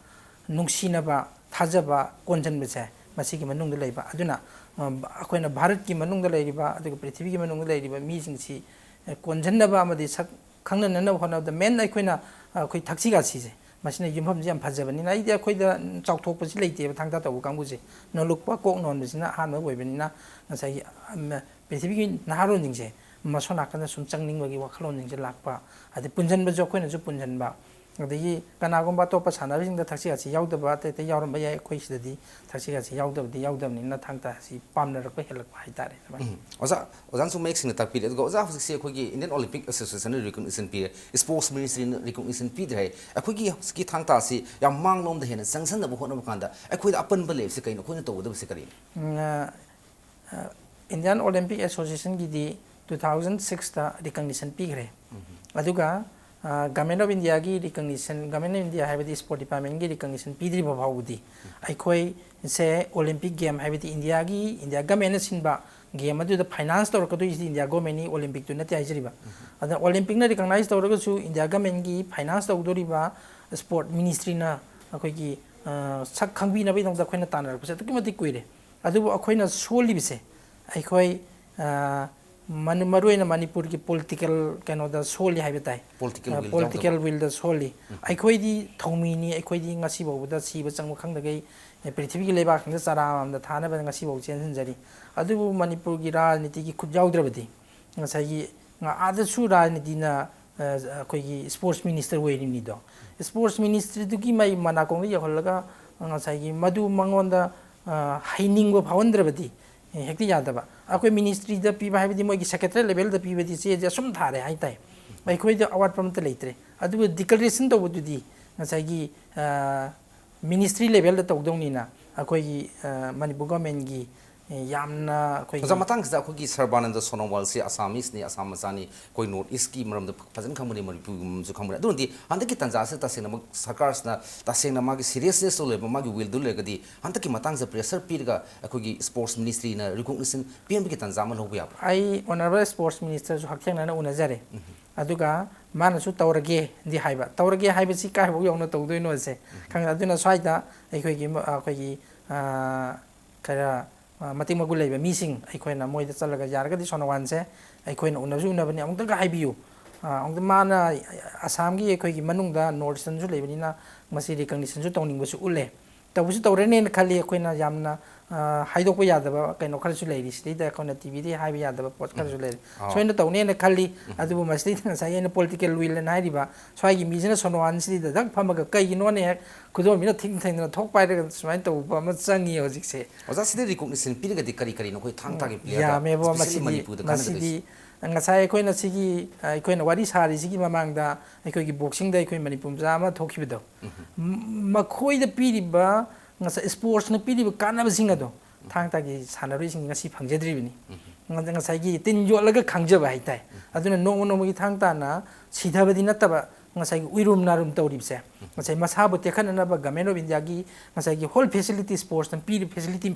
ꯅꯨꯡꯁꯤꯅꯕ, ꯊꯥꯖꯕ, ꯀꯣꯟꯁꯤꯟꯕꯁꯦ ꯃꯁꯤꯒꯤ ꯃꯅꯨꯡꯗ ꯂꯩꯕ꯫ ꯑꯗꯨꯅ, ꯑ, ꯑꯩꯈꯣꯏꯅ ꯚꯥꯔꯠꯀꯤ ꯃꯅꯨꯡꯗ ꯂꯩꯔꯤꯕ ꯑꯗꯨꯒ ꯄ꯭ꯔꯤꯊꯤꯕꯤꯒꯤ ꯃꯅꯨꯡꯗ ꯂꯩꯔꯤꯕ ꯃꯤꯁꯤꯡꯁꯤ, ꯑ, ꯀꯣꯟꯁꯤꯟꯅꯕ ꯑꯃꯗꯤ ꯁꯛ ꯈꯪꯅꯅꯅꯕ ꯍꯣꯠꯅꯕꯗ main ꯑꯩꯈꯣꯏꯅ, ꯑ, ꯑꯩꯈꯣꯏ ꯊꯛꯁꯤ ꯈꯥꯁꯤꯁꯦ, ꯃꯁꯤꯅ ꯌꯨꯝꯐꯝꯁꯦ ꯌꯥꯝ ꯐꯖꯕꯅꯤꯅ꯫ ꯑꯩꯗꯤ ꯑꯩꯈꯣꯏꯗ ꯆꯥꯎꯊꯣꯛꯄꯁꯤ ꯂꯩꯇꯦꯕ, ꯊꯥꯡ ꯇꯥ ꯇꯧꯕ ꯀꯥꯡꯕꯨꯁꯦ꯫ ꯅꯣꯂꯨꯛꯄ ꯀꯣꯛ ꯅꯣꯟꯕꯁꯤꯅ ꯑꯍꯥꯟꯕ ꯑꯣꯏꯕꯅꯤꯅ ꯉꯁꯥꯏꯒꯤ, ꯑꯝ, ꯄ꯭ꯔꯤꯊꯤꯕꯤꯒꯤ ꯅꯍꯥꯔꯣꯟꯁꯤꯡꯁꯦ ꯃꯁꯣꯝ ꯅꯥꯀꯟꯗ ꯁꯨꯝ ꯆꯪꯅꯤꯡꯕꯒꯤ ꯋꯥꯈꯜꯂꯣꯟꯁꯤꯡꯁꯦ ꯂꯥꯛꯄ, ꯑꯗꯩ ꯄꯨꯟꯁꯤꯟꯕꯁꯨ ꯑꯩꯈꯣꯏꯅꯁꯨ ꯄꯨꯟꯁꯤꯟꯕ, ꯑꯗꯒꯤ ꯀꯅꯥꯒꯨꯝꯕ ꯑꯇꯣꯞꯄ ꯁꯥꯟꯅꯔꯣꯏꯁꯤꯡꯗ ꯊꯛꯁꯤ ꯈꯥꯁꯤ ꯌꯥꯎꯗꯕ, ꯑꯇꯩ ꯑꯇꯩ ꯌꯥꯎꯔꯝꯕ ꯌꯥꯏ, ꯑꯩꯈꯣꯏ ꯁꯤꯗꯗꯤ ꯊꯛꯁꯤ ꯈꯥꯁꯤ ꯌꯥꯎꯗꯕꯗꯤ ꯌꯥꯎꯗꯕꯅꯤꯅ ꯊꯥꯡ ꯇꯥ ꯑꯁꯤ ꯄꯥꯝꯅꯔꯛꯄ ꯍꯦꯜꯂꯛꯄ ꯍꯥꯏꯇꯥꯔꯦ꯫ ꯑꯗꯨꯃꯥꯏꯅ꯫ ꯎꯝ꯫ ꯑꯣꯖꯥ, ꯑꯣꯖꯥꯅꯁꯨ ꯃꯌꯦꯛ ꯁꯦꯡꯅ ꯇꯥꯛꯄꯤꯔꯦ꯫ ꯑꯗꯨꯒ ꯑꯣꯖꯥ, ꯍꯧꯖꯤꯛꯁꯦ ꯑꯩꯈꯣꯏꯒꯤ Indian Olympic Association ꯅ recognition ꯄꯤꯔꯦ, sports ministry ꯅ recognition ꯄꯤꯗ꯭ꯔꯦ ꯍꯥꯏ꯫ ꯑꯩꯈꯣꯏꯒꯤ ꯍꯧꯖꯤꯛꯀꯤ ꯊꯥꯡ ꯇꯥ ꯑꯁꯤ ꯌꯥꯝ ꯃꯥꯡꯂꯣꯝꯗ ꯍꯦꯟꯅ ꯆꯪꯁꯤꯟꯅꯕ ꯍꯣꯠꯅꯕ ꯀꯥꯟꯗ ꯑꯩꯈꯣꯏꯗ ꯑꯄꯟꯕ ꯂꯩꯕꯁꯤ ꯀꯩꯅꯣ? ꯑꯩꯈꯣꯏꯅ ꯇꯧꯒꯗꯕꯁꯤ ꯀꯔꯤꯅꯣ? ꯎꯝ, ꯑ, ꯑ, Indian Olympic Association ꯒꯤꯗꯤ two thousand six ꯇ recognition ꯄꯤꯈ꯭ꯔꯦ꯫ ꯎꯝ꯫ ꯑꯗꯨꯒ, ꯑ, Government of India ꯒꯤ recognition, Government of India ꯍꯥꯏꯕꯗꯤ Sport Department ꯀꯤ recognition ꯄꯤꯗ꯭ꯔꯤꯕ ꯐꯥꯎꯕꯗꯤ ꯎꯝ꯫ ꯑꯩꯈꯣꯏꯁꯦ Olympic Game ꯍꯥꯏꯕꯗꯤ ꯏꯟꯗꯤꯌꯥꯒꯤ, ꯏꯟꯗꯤꯌꯥ government ꯅ ꯁꯤꯟꯕ game ꯑꯗꯨꯗ finance ꯇꯧꯔꯛꯀꯗꯣꯏꯁꯤꯗꯤ ꯏꯟꯗꯤꯌꯥ government ꯅꯤ, Olympic ꯇꯨ ꯅꯠꯇꯦ ꯍꯥꯏꯖꯔꯤꯕ꯫ ꯎꯝ꯫ ꯑꯗꯨꯅ Olympic ꯅ recognize ꯇꯧꯔꯒꯁꯨ ꯏꯟꯗꯤꯌꯥ government ꯀꯤ finance ꯇꯧꯗꯣꯔꯤꯕ sport ministry ꯅ ꯑꯩꯈꯣꯏꯒꯤ, ꯑ, ꯁꯛ ꯈꯪꯕꯤꯅꯕꯒꯤꯗꯃꯛꯇ ꯑꯩꯈꯣꯏꯅ ꯇꯥꯟꯅꯔꯛꯄꯁꯦ ꯑꯗꯨꯛꯀꯤ ꯃꯇꯤꯛ ꯀꯨꯏꯔꯦ꯫ ꯑꯗꯨꯕꯨ ꯑꯩꯈꯣꯏꯅ ꯁꯣꯜꯂꯤꯕꯁꯦ, ꯑꯩꯈꯣꯏ, ꯑ, ꯃꯅꯤ-, ꯃꯔꯨꯑꯣꯏꯅ ꯃꯅꯤꯄꯨꯔꯒꯤ political ꯀꯩꯅꯣꯗ ꯁꯣꯜꯂꯤ ꯍꯥꯏꯕ ꯇꯥꯏ꯫ Political ꯑ, will political ꯌꯥꯎꯗꯕ꯫ Will ꯗ ꯁꯣꯜꯂꯤ꯫ ꯎꯝ꯫ ꯑꯩꯈꯣꯏꯗꯤ ꯊꯧꯃꯤꯅꯤ, ꯑꯩꯈꯣꯏꯗꯤ ꯉꯁꯤ ꯐꯥꯎꯕꯗ ꯁꯤꯕ ꯆꯪꯕ ꯈꯪꯗꯈꯩ, ꯑꯦ, ꯄ꯭ꯔꯤꯊꯤꯕꯤꯒꯤ ꯂꯩꯕꯥꯛꯁꯤꯡꯗ ꯆꯔꯥꯃꯝꯗ ꯊꯥꯅꯕ ꯉꯁꯤ ꯐꯥꯎ ꯆꯦꯟꯁꯤꯟꯖꯔꯤ꯫ ꯑꯗꯨꯕꯨ ꯃꯅꯤꯄꯨꯔꯒꯤ ꯔꯥꯖꯅꯤꯇꯤꯒꯤ ꯈꯨꯠ ꯌꯥꯎꯗ꯭ꯔꯕꯗꯤ ꯉꯁꯥꯏꯒꯤ ꯉ-, ꯑꯥꯗꯁꯨ ꯔꯥꯖꯅꯤꯇꯤꯅ, ꯑ, ꯑꯩꯈꯣꯏꯒꯤ sports minister ꯑꯣꯏꯔꯤꯕꯅꯤꯗꯣ꯫ Sports ministry ꯗꯨꯒꯤ ꯃꯥꯏ ꯃꯅꯥꯀꯣꯡꯗ ꯌꯧꯍꯜꯂꯒ ꯉꯁꯥꯏꯒꯤ ꯃꯗꯨ ꯃꯉꯣꯟꯗ, ꯑ, ꯍꯩꯅꯤꯡꯕ ꯐꯥꯎꯍꯟꯗ꯭ꯔꯕꯗꯤ, ꯑꯦ, ꯍꯦꯛꯇ ꯌꯥꯗꯕ꯫ ꯑꯩꯈꯣꯏ ministry ꯗ ꯄꯤꯕ ꯍꯥꯏꯕꯗꯤ ꯃꯣꯏꯒꯤ secretary level ꯗ ꯄꯤꯕꯗꯤ ꯆꯦꯁꯦ ꯑꯁꯨꯝ ꯊꯥꯔꯦ ꯍꯥꯏ ꯇꯥꯏ꯫ ꯑꯩꯈꯣꯏꯗ ꯑꯋꯥꯠꯄ ꯑꯝꯇ ꯂꯩꯇ꯭ꯔꯦ꯫ ꯑꯗꯨꯕꯨ declaration ꯇꯧꯕꯗꯨꯗꯤ ꯉꯁꯥꯏꯒꯤ, ꯑ, ministry level ꯗ ꯇꯧꯗꯧꯅꯤꯅ ꯑꯩꯈꯣꯏꯒꯤ, ꯑ, ꯃꯅꯤꯄꯨꯔ government ꯀꯤ ꯌꯥꯝꯅ ꯑꯩꯈꯣꯏꯒꯤ ꯑꯣꯖꯥ, ꯃꯇꯥꯡꯁꯤꯗ ꯑꯩꯈꯣꯏꯒꯤ ꯁꯔꯕꯥꯅꯟꯗ ꯁꯣꯅꯣꯋꯥꯜꯁꯤ ꯑꯁꯥꯃꯤꯁꯅꯤ, ꯑꯁꯥꯝ ꯃꯆꯥꯅꯤ, ꯑꯩꯈꯣꯏ ꯅꯣꯔꯠ ꯏꯁꯀꯤ ꯃꯔꯝꯗ ꯐꯖꯅ ꯈꯪꯕꯅꯤ, ꯃꯅꯤꯄꯨꯔꯒꯤ ꯃꯔꯝꯁꯨ ꯈꯪꯕꯅꯤ꯫ ꯑꯗꯨꯅꯗꯤ ꯍꯟꯗꯛꯀꯤ ꯇꯥꯟꯖꯥꯁꯤꯗ ꯇꯁꯦꯡꯅꯃꯛ ꯁꯔꯀꯥꯔꯁꯤꯅ ꯇꯁꯦꯡꯅ ꯃꯥꯒꯤ ꯁꯤꯔꯤꯌꯁꯅꯦꯁꯇꯨ ꯂꯩꯕ, ꯃꯥꯒꯤ ꯋꯤꯜꯗꯨ ꯂꯩꯔꯒꯗꯤ ꯍꯟꯗꯛꯀꯤ ꯃꯇꯥꯡꯁꯤꯗ ꯄ꯭ꯔꯦꯁꯔ ꯄꯤꯔꯒ ꯑꯩꯈꯣꯏꯒꯤ ꯁ꯭ꯄꯣꯔꯠꯁ ꯃꯤꯅꯤꯁꯇ꯭ꯔꯤꯅ ꯔꯤꯀꯣꯛꯅꯤꯁꯟ ꯄꯤꯍꯟꯕꯒꯤ ꯇꯥꯟꯖꯥ ꯑꯃ ꯂꯧꯕ ꯌꯥꯕ꯭ꯔꯥ? ꯑꯩ ꯑꯣꯅꯔꯦꯕꯜ ꯁ꯭ꯄꯣꯔꯠꯁ ꯃꯤꯅꯤꯁꯇꯔꯁꯨ ꯍꯛꯊꯦꯡꯅꯅ ꯎꯅꯖꯔꯦ꯫ ꯑꯗꯨꯒ ꯃꯥꯅꯁꯨ ꯇꯧꯔꯒꯦꯗꯤ ꯍꯥꯏꯕ, ꯇꯧꯔꯒꯦ ꯍꯥꯏꯕꯁꯤ ꯀꯥꯏꯐꯥꯎ ꯌꯧꯅ ꯇꯧꯗꯣꯏꯅꯣꯁꯦ ꯈꯪꯗꯦ꯫ ꯑꯗꯨꯅ ꯁ꯭ꯋꯥꯏꯗ ꯑꯩꯈꯣꯏꯒꯤ, ꯑꯩꯈꯣꯏꯒꯤ, ꯑ, ꯈꯔ, ꯑ, ꯃꯇꯤꯛ ꯃꯒꯨꯟ ꯂꯩꯕ ꯃꯤꯁꯤꯡ ꯑꯩꯈꯣꯏꯅ ꯃꯣꯏꯗ ꯆꯠꯂꯒ ꯌꯥꯔꯒꯗꯤ ꯁꯣꯅꯣꯋꯥꯟꯁꯦ ꯑꯩꯈꯣꯏꯅ ꯎꯅꯁꯨ ꯎꯅꯕꯅꯤ꯫ ꯑꯃꯨꯛꯇꯒ ꯍꯥꯏꯕꯤꯌꯨ, ꯑ, ꯑꯃꯨꯛꯇ ꯃꯥꯅ ꯑꯁꯥꯝꯒꯤ ꯑꯩꯈꯣꯏꯒꯤ ꯃꯅꯨꯡꯗ ꯅꯣꯔꯠ ꯏꯁꯇꯔꯟꯁꯨ ꯂꯩꯕꯅꯤꯅ ꯃꯁꯤ ꯔꯤꯀꯛꯅꯤꯁꯟꯁꯨ ꯇꯧꯅꯤꯡꯕꯁꯨ ꯎꯠꯂꯦ꯫ ꯇꯧꯕꯁꯨ ꯇꯧꯔꯅꯦꯅ ꯈꯜꯂꯤ꯫ ꯑꯩꯈꯣꯏꯅ ꯌꯥꯝꯅ, ꯑ, ꯍꯥꯏꯗꯣꯛꯄ ꯌꯥꯗꯕ ꯀꯩꯅꯣ ꯈꯔꯁꯨ ꯂꯩꯔꯤ꯫ ꯁꯤꯗꯩꯗ ꯑꯩꯈꯣꯏꯅ ꯇꯤ ꯚꯤꯗ ꯍꯥꯏꯕ ꯌꯥꯗꯕ ꯄꯣꯠ ꯈꯔꯁꯨ ꯂꯩꯔꯤ꯫ ꯑꯥ꯫ ꯁꯣꯏꯅ ꯇꯧꯅꯦꯅ ꯈꯜꯂꯤ꯫ ꯑꯗꯨꯕꯨ ꯃꯁꯤꯗꯩꯗ ꯉꯁꯥꯏꯒꯤ ꯑꯩꯅ ꯄꯣꯂꯤꯇꯤꯀꯦꯜ ꯋꯤꯜ ꯑꯅ ꯍꯥꯏꯔꯤꯕ ꯁ꯭ꯋꯥꯏꯒꯤ ꯃꯤꯁꯤꯅ ꯁꯣꯅꯣꯋꯥꯟꯁꯤꯗ ꯗꯛ ꯐꯝꯃꯒ ꯀꯩꯒꯤꯅꯣꯅꯦ ꯍꯦꯛ ꯈꯨꯗꯣꯝꯕꯤꯅ ꯊꯤꯡ ꯊꯦꯡꯗꯅ ꯊꯣꯛ ꯄꯥꯏꯔꯒ ꯁꯨꯃꯥꯏꯅ ꯇꯧꯕ ꯑꯃ ꯆꯪꯉꯤ ꯍꯧꯖꯤꯛꯁꯦ꯫ ꯑꯣꯖꯥ, ꯁꯤꯗ ꯔꯤꯀꯣꯛꯅꯤꯁꯟ ꯄꯤꯔꯒꯗꯤ ꯀꯔꯤ ꯀꯔꯤꯅꯣ ꯑꯩꯈꯣꯏ ꯊꯥꯡ ꯇꯥꯒꯤ ꯄ꯭ꯂꯦꯌꯔꯗ, ꯌꯥꯝꯃꯦꯕ꯫ ꯃꯁꯤꯗꯤ, ꯃꯅꯤꯄꯨꯔꯗ ꯀꯥꯟꯅꯒꯗꯣꯏꯁꯦ? ꯃꯁꯤꯗꯤ ꯉꯁꯥꯏ ꯑꯩꯈꯣꯏꯅ ꯁꯤꯒꯤ, ꯑ, ꯑꯩꯈꯣꯏꯅ ꯋꯥꯔꯤ ꯁꯥꯔꯤꯁꯤꯒꯤ ꯃꯃꯥꯡꯗ ꯑꯩꯈꯣꯏꯒꯤ ꯕꯣꯛꯁꯤꯡꯗ ꯑꯩꯈꯣꯏ ꯃꯅꯤꯄꯨꯔ ꯃꯆꯥ ꯑꯃ ꯊꯣꯛꯈꯤꯕꯗꯣ, ꯃ-, ꯃꯈꯣꯏꯗ ꯄꯤꯔꯤꯕ, ꯉꯁꯥꯏ ꯁ꯭ꯄꯣꯔꯠꯁꯅ ꯄꯤꯔꯤꯕ ꯀꯥꯟꯅꯕꯁꯤꯡ ꯑꯗꯣ ꯊꯥꯡ ꯇꯥꯒꯤ ꯁꯥꯟꯅꯔꯣꯏꯁꯤꯡ ꯉꯁꯤ ꯐꯪꯖꯗ꯭ꯔꯤꯕꯅꯤ꯫ ꯉꯁꯥꯏꯒꯤ ꯇꯤꯟ ꯌꯣꯠꯂꯒ ꯈꯪꯖꯕ ꯍꯥꯏꯇꯥꯔꯦ꯫ ꯑꯗꯨꯅ ꯅꯣꯡꯃ ꯅꯣꯡꯃꯒꯤ ꯊꯥꯡ ꯇꯥꯅ ꯁꯤꯊꯕꯗꯤ ꯅꯠꯇꯕ, ꯉꯁꯥꯏꯒꯤ ꯎꯏꯔꯨꯝ ꯅꯥꯔꯨꯝ ꯇꯧꯔꯤꯕꯁꯦ, ꯉꯁꯥꯏ ꯃꯁꯥꯕꯨ ꯇꯦꯛꯈꯠꯅꯅꯕ ꯒꯃꯦꯟ ꯑꯣꯐ ꯏꯟꯗꯤꯌꯥꯒꯤ ꯉꯁꯥꯏꯒꯤ ꯍꯣꯜ ꯐꯦꯁꯤꯂꯤꯇꯤ, ꯁ꯭ꯄꯣꯔꯠꯁꯅ ꯄꯤꯔꯤꯕ ꯐꯦꯁꯤꯂꯤꯇꯤ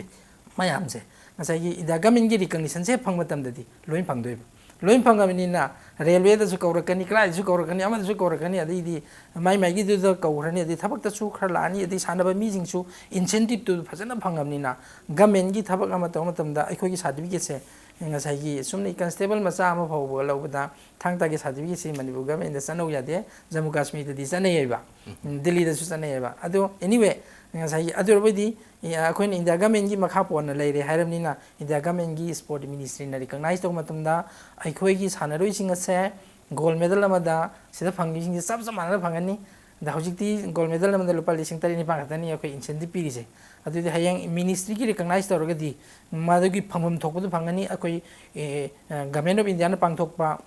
ꯃꯌꯥꯝꯁꯦ, ꯉꯁꯥꯏꯒꯤ ꯏꯟꯗꯤꯌꯥ ꯒꯃꯦꯟꯒꯤ ꯔꯤꯀꯛꯅꯤꯁꯟꯁꯦ ꯐꯪꯕ ꯃꯇꯝꯗꯗꯤ ꯂꯣꯏ ꯐꯪꯗꯣꯏꯕ꯫ ꯂꯣꯏ ꯐꯪꯉꯕꯅꯤꯅ ꯔꯦꯜꯋꯦꯗꯁꯨ ꯀꯧꯔꯛꯀꯅꯤ, ꯀꯗꯥꯏꯗꯁꯨ ꯀꯧꯔꯛꯀꯅꯤ, ꯑꯃꯗꯁꯨ ꯀꯧꯔꯛꯀꯅꯤ, ꯑꯗꯩꯗꯤ ꯃꯥꯏ ꯃꯥꯏꯒꯤꯗꯨꯗ ꯀꯧꯈ꯭ꯔꯅꯤ, ꯑꯗꯩ ꯊꯕꯛꯇꯁꯨ ꯈꯔ ꯂꯥꯛꯑꯅꯤ, ꯑꯗꯩ ꯁꯥꯟꯅꯕ ꯃꯤꯁꯤꯡꯁꯨ ꯏꯟꯁꯦꯟꯇꯤꯞꯇꯨ ꯐꯖꯅ ꯐꯪꯉꯕꯅꯤꯅ ꯒꯃꯦꯟꯒꯤ ꯊꯕꯛ ꯑꯃ ꯇꯧꯕ ꯃꯇꯝꯗ ꯑꯩꯈꯣꯏꯒꯤ ꯁꯥꯔꯇꯤꯐꯤꯀꯦꯠꯁꯦ ꯉꯁꯥꯏꯒꯤ ꯆꯨꯝꯅ ꯀꯟꯁꯇꯦꯕꯜ ꯃꯆꯥ ꯑꯃ ꯐꯥꯎꯕ ꯂꯧꯕꯗ ꯊꯥꯡ ꯇꯥꯒꯤ ꯁꯥꯔꯇꯤꯐꯤꯀꯦꯠꯁꯤ ꯃꯅꯤꯄꯨꯔ ꯒꯃꯦꯟꯗ ꯆꯠꯅꯧ ꯌꯥꯗꯦ, ꯖꯃꯨ ꯀꯥꯁꯃꯤꯔꯗꯗꯤ ꯆꯠꯅꯩꯌꯦꯕ, ꯗꯤꯜꯂꯤꯗꯁꯨ ꯆꯠꯅꯩꯌꯦꯕ꯫ ꯑꯗꯣ anyway, ꯉꯁꯥꯏꯒꯤ ꯑꯗꯨ ꯑꯣꯏꯔꯕꯗꯤ ꯑꯩꯈꯣꯏꯅ ꯏꯟꯗꯤꯌꯥ ꯒꯃꯦꯟꯒꯤ ꯃꯈꯥ ꯄꯣꯟꯅ ꯂꯩꯔꯦ ꯍꯥꯏꯔꯕꯅꯤꯅ, ꯏꯟꯗꯤꯌꯥ ꯒꯃꯦꯟꯒꯤ ꯁ꯭ꯄꯣꯔꯠ ꯃꯤꯅꯤꯁꯇ꯭ꯔꯤꯅ ꯔꯤꯀꯛꯅꯥꯏꯁ ꯇꯧꯕ ꯃꯇꯝꯗ ꯑꯩꯈꯣꯏꯒꯤ ꯁꯥꯟꯅꯔꯣꯏꯁꯤꯡ ꯑꯁꯦ ꯒꯣꯜ ꯃꯦꯗꯜ ꯑꯃꯗ ꯁꯤꯗ ꯐꯪꯉꯤꯁꯤꯡꯁꯦ ꯆꯞ ꯆꯞ ꯃꯥꯟꯅꯅ ꯐꯪꯒꯅꯤ꯫ ꯑꯗ ꯍꯧꯖꯤꯛꯇꯤ ꯒꯣꯜ ꯃꯦꯗꯜ ꯑꯃꯗ ꯂꯨꯄꯥ ꯂꯤꯁꯤꯡ ꯇꯔꯦꯠ ꯅꯤꯄꯥꯜ ꯈꯛꯇꯅꯤ ꯑꯩꯈꯣꯏ ꯏꯟꯁꯦꯟꯇꯤꯞ ꯄꯤꯔꯤꯁꯦ꯫ ꯑꯗꯨꯗꯤ ꯍꯌꯦꯡ ꯃꯤꯅꯤꯁꯇ꯭ꯔꯤꯒꯤ ꯔꯤꯀꯛꯅꯥꯏꯁ ꯇꯧꯔꯒꯗꯤ ꯃꯗꯨꯒꯤ ꯐꯪꯐꯝ ꯊꯣꯛꯄꯗꯨ ꯐꯪꯒꯅꯤ꯫ ꯑꯩꯈꯣꯏ, ꯑꯦ, ꯑꯦ, ꯒꯃꯦꯟ ꯑꯣꯐ ꯏꯟꯗꯤꯌꯥꯅ ꯄꯥꯡꯊꯣꯛꯄ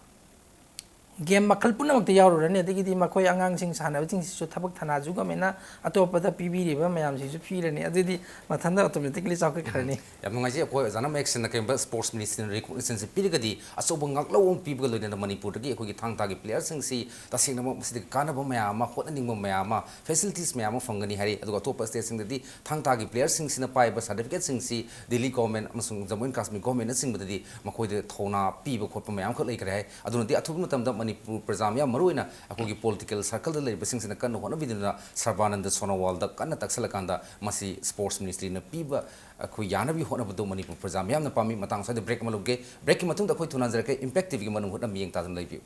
ꯒꯦꯝ ꯃꯈꯜ ꯄꯨꯝꯅꯃꯛꯇ ꯌꯥꯎꯔꯨꯔꯅꯤ꯫ ꯑꯗꯒꯤꯗꯤ ꯃꯈꯣꯏ ꯑꯉꯥꯡꯁꯤꯡ ꯁꯥꯟꯅꯕꯁꯤꯡꯁꯤꯁꯨ ꯊꯕꯛ ꯊꯅꯥꯁꯨ ꯒꯃꯦꯟꯅ ꯑꯇꯣꯞꯄꯗ ꯄꯤꯕꯤꯔꯤꯕ ꯃꯌꯥꯝꯁꯤꯁꯨ ꯄꯤꯔꯅꯤ꯫ ꯑꯗꯨꯗꯤ ꯃꯊꯟꯇ ꯑꯣꯇꯣꯃꯦꯇꯤꯀꯂꯤ ꯆꯥꯎꯈꯠꯈ꯭ꯔꯅꯤ꯫ ꯌꯥꯝ ꯅꯨꯡꯉꯥꯏꯖꯩ꯫ ꯑꯩꯈꯣꯏ ꯑꯣꯖꯥꯅ ꯃꯌꯦꯛ ꯁꯦꯡꯅ ꯀꯔꯤꯒꯨꯝꯕ ꯁ꯭ꯄꯣꯔꯠꯁ ꯃꯤꯅꯤꯁꯇ꯭ꯔꯤꯅ ꯔꯤꯀꯣꯛꯅꯤꯁꯟꯁꯦ ꯄꯤꯔꯒꯗꯤ ꯑꯆꯧꯕ ꯉꯥꯛꯂꯧ ꯑꯃ ꯄꯤꯕꯒ ꯂꯣꯏꯅꯅ ꯃꯅꯤꯄꯨꯔꯗꯒꯤ ꯑꯩꯈꯣꯏꯒꯤ ꯊꯥꯡ ꯇꯥꯒꯤ ꯄ꯭ꯂꯦꯌꯔꯁꯤꯡꯁꯤ ꯇꯁꯦꯡꯅꯃꯛ ꯃꯁꯤꯗꯒꯤ ꯀꯥꯟꯅꯕ ꯃꯌꯥꯝ ꯑꯃ, ꯍꯣꯠꯅꯅꯤꯡꯕ ꯃꯌꯥꯝ ꯑꯃ, ꯐꯦꯁꯤꯂꯤꯇꯤꯁ ꯃꯌꯥꯝ ꯑꯃ ꯐꯪꯒꯅꯤ ꯍꯥꯏꯔꯤ꯫ ꯑꯗꯨꯒ ꯑꯇꯣꯞꯄ ꯁ꯭ꯇꯦꯠꯁꯤꯡꯗꯗꯤ ꯊꯥꯡ ꯇꯥꯒꯤ ꯄ꯭ꯂꯦꯌꯔꯁꯤꯡꯁꯤꯅ ꯄꯥꯏꯕ ꯁꯥꯔꯇꯤꯐꯤꯀꯦꯠꯁꯤꯡꯁꯤ ꯗꯤꯜꯂꯤ ꯒꯣꯔꯃꯦꯟ ꯑꯃꯁꯨꯡ ꯖꯝꯃꯨ ꯑꯦꯟ ꯀꯥꯁꯃꯤꯔ ꯒꯣꯔꯃꯦꯟꯅꯆꯤꯡꯕꯗꯗꯤ ꯃꯈꯣꯏꯗ ꯊꯧꯅꯥ ꯄꯤꯕ ꯈꯣꯠꯄ ꯃꯌꯥꯝ ꯑꯃꯈꯛ ꯂꯩꯈ꯭ꯔꯦ ꯍꯥꯏ꯫ ꯑꯗꯨꯅꯗꯤ ꯑꯊꯨꯕ ꯃꯇꯝꯗ ꯃꯅꯤꯄꯨꯔ ꯄ꯭ꯔꯖꯥ ꯃꯤꯌꯥꯝ, ꯃꯔꯨꯑꯣꯏꯅ ꯑꯩꯈꯣꯏꯒꯤ ꯄꯣꯂꯤꯇꯤꯀꯦꯜ ꯁꯔꯀꯜꯗ ꯂꯩꯔꯤꯕꯁꯤꯡꯁꯤꯅ ꯀꯟꯅ ꯍꯣꯠꯅꯕꯤꯗꯨꯅ ꯁꯔꯕꯥꯅꯟꯗ ꯁꯣꯅꯣꯋꯥꯜꯗ ꯀꯟꯅ ꯇꯛꯁꯜꯂꯀꯥꯟꯗ ꯃꯁꯤ ꯁ꯭ꯄꯣꯔꯠꯁ ꯃꯤꯅꯤꯁꯇ꯭ꯔꯤꯅ ꯄꯤꯕ ꯑꯩꯈꯣꯏ ꯌꯥꯅꯕꯒꯤ ꯍꯣꯠꯅꯕꯗꯨ ꯃꯅꯤꯄꯨꯔ ꯄ꯭ꯔꯖꯥ ꯃꯤꯌꯥꯝꯅ ꯄꯥꯝꯃꯤ꯫ ꯃꯇꯥꯡ ꯑꯁ꯭ꯋꯥꯏꯗ ꯕ꯭ꯔꯦꯛ ꯑꯃ ꯂꯧꯒꯦ꯫ ꯕ꯭ꯔꯦꯛꯀꯤ ꯃꯇꯨꯡꯗ ꯑꯩꯈꯣꯏ ꯊꯨꯅꯥꯟꯖꯔꯛꯀꯦ꯫ ꯏꯝꯄꯦꯛ ꯇꯤꯚꯤꯒꯤ ꯃꯅꯨꯡ ꯍꯨꯠꯅ ꯃꯤꯠꯌꯦꯡ ꯇꯥꯗꯨꯅ ꯂꯩꯕꯤꯌꯨ꯫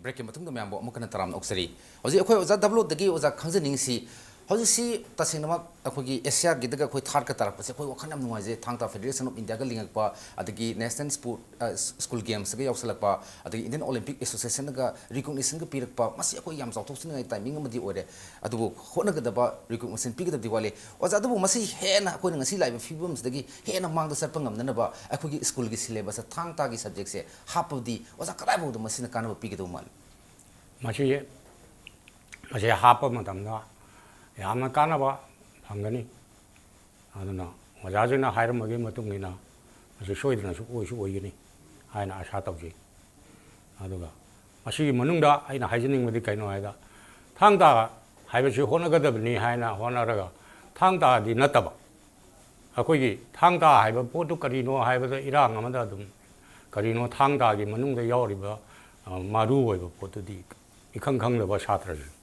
ꯕ꯭ꯔꯦꯛꯀꯤ ꯃꯇꯨꯡꯗ ꯃꯌꯥꯝꯕꯨ ꯑꯃꯨꯛ ꯍꯟꯅ ꯇꯔꯥꯝꯅ ꯑꯣꯛꯆꯔꯤ꯫ ꯍꯧꯖꯤꯛ ꯑꯩꯈꯣꯏ ꯑꯣꯖꯥ ꯗꯕ꯭ꯂꯣꯠꯇꯒꯤ ꯑꯣꯖꯥ ꯈꯪꯖꯅꯤꯡꯉꯤꯁꯤ, ꯍꯧꯖꯤꯛꯁꯤ ꯇꯁꯦꯡꯅꯃꯛ ꯑꯩꯈꯣꯏꯒꯤ ꯑꯦꯁꯤꯌꯥꯒꯤꯗꯒ ꯑꯩꯈꯣꯏ ꯊꯥꯔꯠꯀ ꯇꯥꯔꯛꯄꯁꯦ ꯑꯩꯈꯣꯏ ꯋꯥꯈꯜ ꯌꯥꯝ ꯅꯨꯡꯉꯥꯏꯖꯩ꯫ ꯊꯥꯡ ꯇꯥ ꯐꯦꯗꯔꯦꯁꯟ ꯑꯣꯐ ꯏꯟꯗꯤꯌꯥꯒ ꯂꯤꯡꯉꯛꯄ, ꯑꯗꯒꯤ ꯅꯦꯁꯅꯦꯜ ꯁ꯭ꯄꯣꯔꯠ, ꯑ, ꯁ꯭ꯀꯨꯜ ꯒꯦꯝꯁꯇꯒ ꯌꯥꯎꯁꯜꯂꯛꯄ, ꯑꯗꯒꯤ ꯏꯟꯗꯤꯌꯟ ꯑꯣꯂꯤꯝꯄꯤꯛ ꯑꯦꯁꯣꯁꯤꯌꯦꯁꯟꯅꯒ ꯔꯤꯀꯣꯛꯅꯤꯁꯟꯒ ꯄꯤꯔꯛꯄ, ꯃꯁꯤ ꯑꯩꯈꯣꯏ ꯌꯥꯝ ꯆꯥꯎꯊꯣꯛꯆꯅꯤꯡꯉꯥꯏ ꯇꯥꯏꯃꯤꯡ ꯑꯃꯗꯤ ꯑꯣꯏꯔꯦ꯫ ꯑꯗꯨꯕꯨ ꯍꯣꯠꯅꯒꯗꯕ, ꯔꯤꯀꯣꯛꯅꯤꯁꯟ ꯄꯤꯒꯗꯕꯗꯤ ꯋꯥꯠꯂꯤ꯫ ꯑꯣꯖꯥ, ꯑꯗꯨꯕꯨ ꯃꯁꯤ ꯍꯦꯟꯅ ꯑꯩꯈꯣꯏꯅ ꯉꯁꯤ ꯂꯥꯛꯏꯕ ꯐꯤꯕꯝꯁꯤꯗꯒꯤ ꯍꯦꯟꯅ ꯃꯥꯡꯗ ꯆꯠꯄ ꯉꯝꯅꯅꯕ ꯑꯩꯈꯣꯏꯒꯤ ꯁ꯭ꯀꯨꯜꯒꯤ ꯁꯤꯂꯦꯕꯁꯇ ꯊꯥꯡ ꯇꯥꯒꯤ ꯁꯕꯖꯦꯛꯁꯦ ꯍꯥꯞꯄꯕꯗꯤ ꯑꯣꯖꯥ ꯀꯗꯥꯏꯐꯥꯎꯗ ꯃꯁꯤꯅ ꯀꯥꯟꯅꯕ ꯄꯤꯒꯗꯧ ꯃꯥꯜꯂꯤ? ꯃꯁꯤ, ꯃꯁꯤ ꯍꯥꯞꯄ ꯃꯇꯝꯗ ꯌꯥꯝꯅ ꯀꯥꯟꯅꯕ ꯐꯪꯒꯅꯤ꯫ ꯑꯗꯨꯅ ꯑꯣꯖꯥꯁꯤꯡꯅ ꯍꯥꯏꯔꯝꯕꯒꯤ ꯃꯇꯨꯡ ꯏꯟꯅ ꯃꯁꯤ ꯁꯣꯏꯗꯅꯁꯨ ꯑꯣꯏꯁꯨ ꯑꯣꯏꯒꯅꯤ ꯍꯥꯏꯅ ꯑꯥꯁꯥ ꯇꯧꯖꯩ꯫ ꯑꯗꯨꯒ ꯃꯁꯤꯒꯤ ꯃꯅꯨꯡꯗ ꯑꯩꯅ ꯍꯥꯏꯖꯅꯤꯡꯕꯗꯤ ꯀꯩꯅꯣ ꯍꯥꯏꯗ, ꯊꯥꯡ ꯇꯥ ꯍꯥꯏꯕꯁꯤ ꯍꯣꯠꯅꯒꯗꯕꯅꯤ ꯍꯥꯏꯅ ꯍꯣꯠꯅꯔꯒ ꯊꯥꯡ ꯇꯥꯗꯤ ꯅꯠꯇꯕ, ꯑꯩꯈꯣꯏꯒꯤ ꯊꯥꯡ ꯇꯥ ꯍꯥꯏꯕ ꯄꯣꯠꯇꯨ ꯀꯔꯤꯅꯣ ꯍꯥꯏꯕꯗ ꯏꯔꯥꯡ ꯑꯃꯗ ꯑꯗꯨꯝ ꯀꯔꯤꯅꯣ ꯊꯥꯡ ꯇꯥꯒꯤ ꯃꯅꯨꯡꯗ ꯌꯥꯎꯔꯤꯕ, ꯑ, ꯃꯔꯨ ꯑꯣꯏꯕ ꯄꯣꯠꯇꯨꯗꯤ ꯏꯈꯪ ꯈꯪꯗꯕ ꯁꯥꯇ꯭ꯔꯁꯤꯡ꯫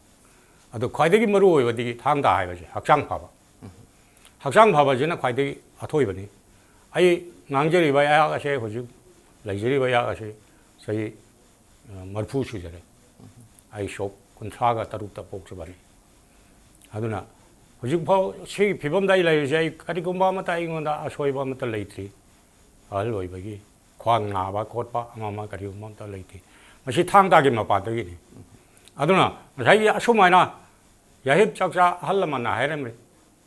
ꯑꯗꯣ ꯈ꯭ꯋꯥꯏꯗꯒꯤ ꯃꯔꯨ ꯑꯣꯏꯕꯗꯤ ꯊꯥꯡ ꯇꯥ ꯍꯥꯏꯕꯁꯦ ꯍꯛꯆꯥꯡ ꯐꯕ꯫ ꯍꯛꯆꯥꯡ ꯐꯕꯁꯤꯅ ꯈ꯭ꯋꯥꯏꯗꯒꯤ ꯑꯊꯣꯏꯕꯅꯤ꯫ ꯑꯩ ꯉꯥꯡꯖꯔꯤꯕ ꯑꯩꯍꯥꯛ ꯑꯁꯦ, ꯍꯧꯖꯤꯛ ꯂꯩꯖꯔꯤꯕ ꯑꯩꯍꯥꯛ ꯑꯁꯤ ꯆꯍꯤ, ꯑ, ꯃꯔꯤꯐꯨ ꯁꯨꯖꯔꯦ꯫ ꯑꯩ ꯁꯣꯛ ꯀꯨꯟꯊ꯭ꯔꯥꯒ ꯇꯔꯨꯛꯇ ꯄꯣꯛꯆꯕꯅꯤ꯫ ꯑꯗꯨꯅ ꯍꯧꯖꯤꯛꯐꯥꯎ ꯁꯤꯒꯤ ꯐꯤꯕꯝꯗ ꯑꯩ ꯂꯩꯔꯤꯁꯦ, ꯑꯩ ꯀꯔꯤꯒꯨꯝꯕ ꯑꯃꯠꯇ ꯑꯩꯉꯣꯟꯗ ꯑꯁꯣꯏꯕ ꯑꯃꯠꯇ ꯂꯩꯇ꯭ꯔꯤ꯫ ꯑꯍꯜ ꯑꯣꯏꯕꯒꯤ ꯈ꯭ꯋꯥꯡ ꯅꯥꯕ ꯈꯣꯠꯄ ꯑꯃ ꯑꯃ ꯀꯔꯤꯒꯨꯝꯕ ꯑꯃꯠꯇ ꯂꯩꯇꯦ꯫ ꯃꯁꯤ ꯊꯥꯡ ꯇꯥꯒꯤ ꯃꯄꯥꯗꯒꯤꯅꯤ꯫ ꯑꯗꯨꯅ ꯉꯁꯥꯏꯒꯤ ꯑꯁꯨꯃꯥꯏꯅ ꯌꯥꯍꯤꯞ ꯆꯥꯛꯆꯥ ꯑꯍꯜ ꯂꯃꯟꯅ ꯍꯥꯏꯔꯝꯃꯤ,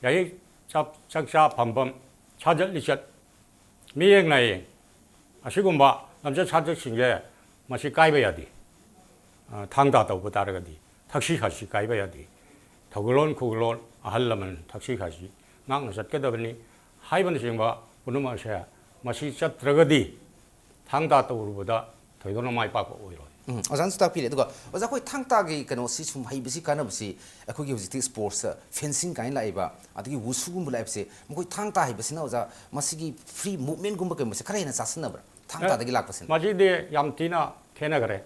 ꯌꯥꯍꯤꯞ ꯆꯥꯛ-, ꯆꯥꯛꯆꯥ ꯐꯝꯐꯝ, ꯁꯥꯖꯠ ꯂꯤꯆꯠ, ꯃꯤꯠꯌꯦꯡ ꯅꯥꯌꯦꯡ, ꯑꯁꯤꯒꯨꯝꯕ ꯂꯝꯆꯠ ꯁꯥꯖꯠꯁꯤꯡꯁꯦ ꯃꯁꯤ ꯀꯥꯏꯕ ꯌꯥꯗꯦ꯫ ꯑ, ꯊꯥꯡ ꯇꯥ ꯇꯧꯕ ꯇꯥꯔꯒꯗꯤ ꯊꯛꯁꯤ ꯈꯥꯁꯤ ꯀꯥꯏꯕ ꯌꯥꯗꯦ꯫ ꯊꯧꯒꯜꯂꯣꯟ ꯈꯨꯒꯜꯂꯣꯟ, ꯑꯍꯜ ꯂꯃꯟ ꯊꯛꯁꯤ ꯈꯥꯁꯤ ꯉꯥꯛꯅ ꯆꯠꯀꯗꯕꯅꯤ ꯍꯥꯏꯕꯅꯆꯤꯡꯕ ꯄꯨꯝꯅꯃꯛ ꯑꯁꯦ, ꯃꯁꯤ ꯆꯠꯇ꯭ꯔꯒꯗꯤ ꯊꯥꯡ ꯇꯥ ꯇꯧꯔꯨꯕꯗ ꯊꯣꯏꯗꯣꯛꯅ ꯃꯥꯏ ꯄꯥꯛꯄ ꯑꯣꯏꯔꯣꯏ꯫ ꯎꯝ, ꯑꯣꯖꯥꯅꯁꯨ ꯇꯥꯛꯄꯤꯔꯦ꯫ ꯑꯗꯨꯒ ꯑꯣꯖꯥ, ꯑꯩꯈꯣꯏ ꯊꯥꯡ ꯇꯥꯒꯤ ꯀꯩꯅꯣꯁꯤ ꯁꯨꯝ ꯍꯩꯕꯁꯤ ꯀꯥꯟꯅꯕꯁꯤ ꯑꯩꯈꯣꯏꯒꯤ ꯍꯧꯖꯤꯛꯇꯤ ꯁ꯭ꯄꯣꯔꯠꯁꯇ ꯐꯦꯟꯁꯤꯡ ꯀꯥꯏꯅ ꯂꯥꯛꯏꯕ, ꯑꯗꯒꯤ ꯋꯨꯁꯨꯒꯨꯝꯕ ꯂꯥꯛꯏꯕꯁꯦ, ꯃꯈꯣꯏ ꯊꯥꯡ ꯇꯥ ꯍꯩꯕꯁꯤꯅ ꯑꯣꯖꯥ ꯃꯁꯤꯒꯤ ꯐ꯭ꯔꯤ ꯃꯨꯞꯃꯦꯟꯒꯨꯝꯕ ꯀꯩꯒꯨꯝꯕꯁꯦ ꯈꯔ ꯍꯦꯟꯅ ꯆꯥꯁꯤꯟꯅꯕ꯭ꯔꯥ ꯊꯥꯡ ꯇꯥꯗꯒꯤ ꯂꯥꯛꯄꯁꯤꯅ? ꯃꯁꯤꯗꯤ ꯌꯥꯝ ꯊꯤꯅ ꯈꯦꯠꯅꯈ꯭ꯔꯦ꯫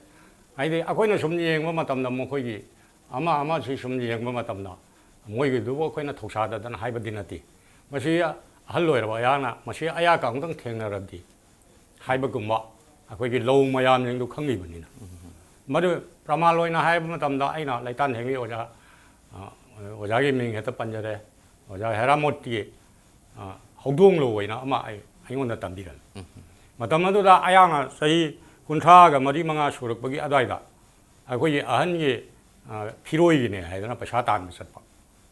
ꯍꯥꯏꯗꯤ ꯑꯩꯈꯣꯏꯅ ꯁꯨꯝ ꯌꯦꯡꯕ ꯃꯇꯝꯗ ꯃꯈꯣꯏꯒꯤ ꯑꯃ ꯑꯃꯁꯤ ꯁꯨꯝ ꯌꯦꯡꯕ ꯃꯇꯝꯗ ꯃꯣꯏꯒꯤꯗꯨꯕꯨ ꯑꯩꯈꯣꯏꯅ ꯊꯧꯁꯥꯗꯗꯅ ꯍꯥꯏꯕꯗꯤ ꯅꯠꯇꯦ꯫ ꯃꯁꯤ ꯑꯍꯜ ꯑꯣꯏꯔꯕ ꯑꯩꯍꯥꯛꯅ ꯃꯁꯤ ꯑꯩꯍꯥꯛꯀ ꯑꯃꯨꯛꯇꯪ ꯊꯦꯡꯅꯔꯕꯗꯤ ꯍꯥꯏꯕꯒꯨꯝꯕ ꯑꯩꯈꯣꯏꯒꯤ ꯂꯧ ꯃꯌꯥꯝꯁꯤꯡꯗꯨ ꯈꯪꯉꯤꯕꯅꯤꯅ꯫ ꯃꯗꯨ ꯄ꯭ꯔꯃꯥꯟ ꯑꯣꯏꯅ ꯍꯥꯏꯕ ꯃꯇꯝꯗ ꯑꯩꯅ ꯂꯩꯇꯥꯟꯊꯦꯡꯒꯤ ꯑꯣꯖꯥ, ꯑ, ꯑꯣꯖꯥꯒꯤ ꯃꯤꯡ ꯍꯦꯛꯇ ꯄꯟꯖꯔꯦ, ꯑꯣꯖꯥ ꯍꯦꯔꯥꯃꯣꯠꯀꯤ, ꯑ, ꯍꯧꯗꯣꯡ ꯂꯣ ꯑꯣꯏꯅ ꯑꯃ ꯑꯩ, ꯑꯩꯉꯣꯟꯗ ꯇꯝꯕꯤꯔꯝꯃꯤ꯫ ꯃꯇꯝ ꯑꯗꯨꯗ ꯑꯩꯍꯥꯛꯅ ꯆꯍꯤ ꯀꯨꯟꯊ꯭ꯔꯥꯒ ꯃꯔꯤ ꯃꯉꯥ ꯁꯨꯔꯛꯄꯒꯤ ꯑꯗꯨꯋꯥꯏꯗ ꯑꯩꯈꯣꯏꯒꯤ ꯑꯍꯟꯒꯤ, ꯑ, ꯐꯤꯔꯣꯏꯒꯤꯅꯦ ꯍꯥꯏꯗꯅ ꯄꯩꯁꯥ ꯇꯥꯟꯕ ꯆꯠꯄ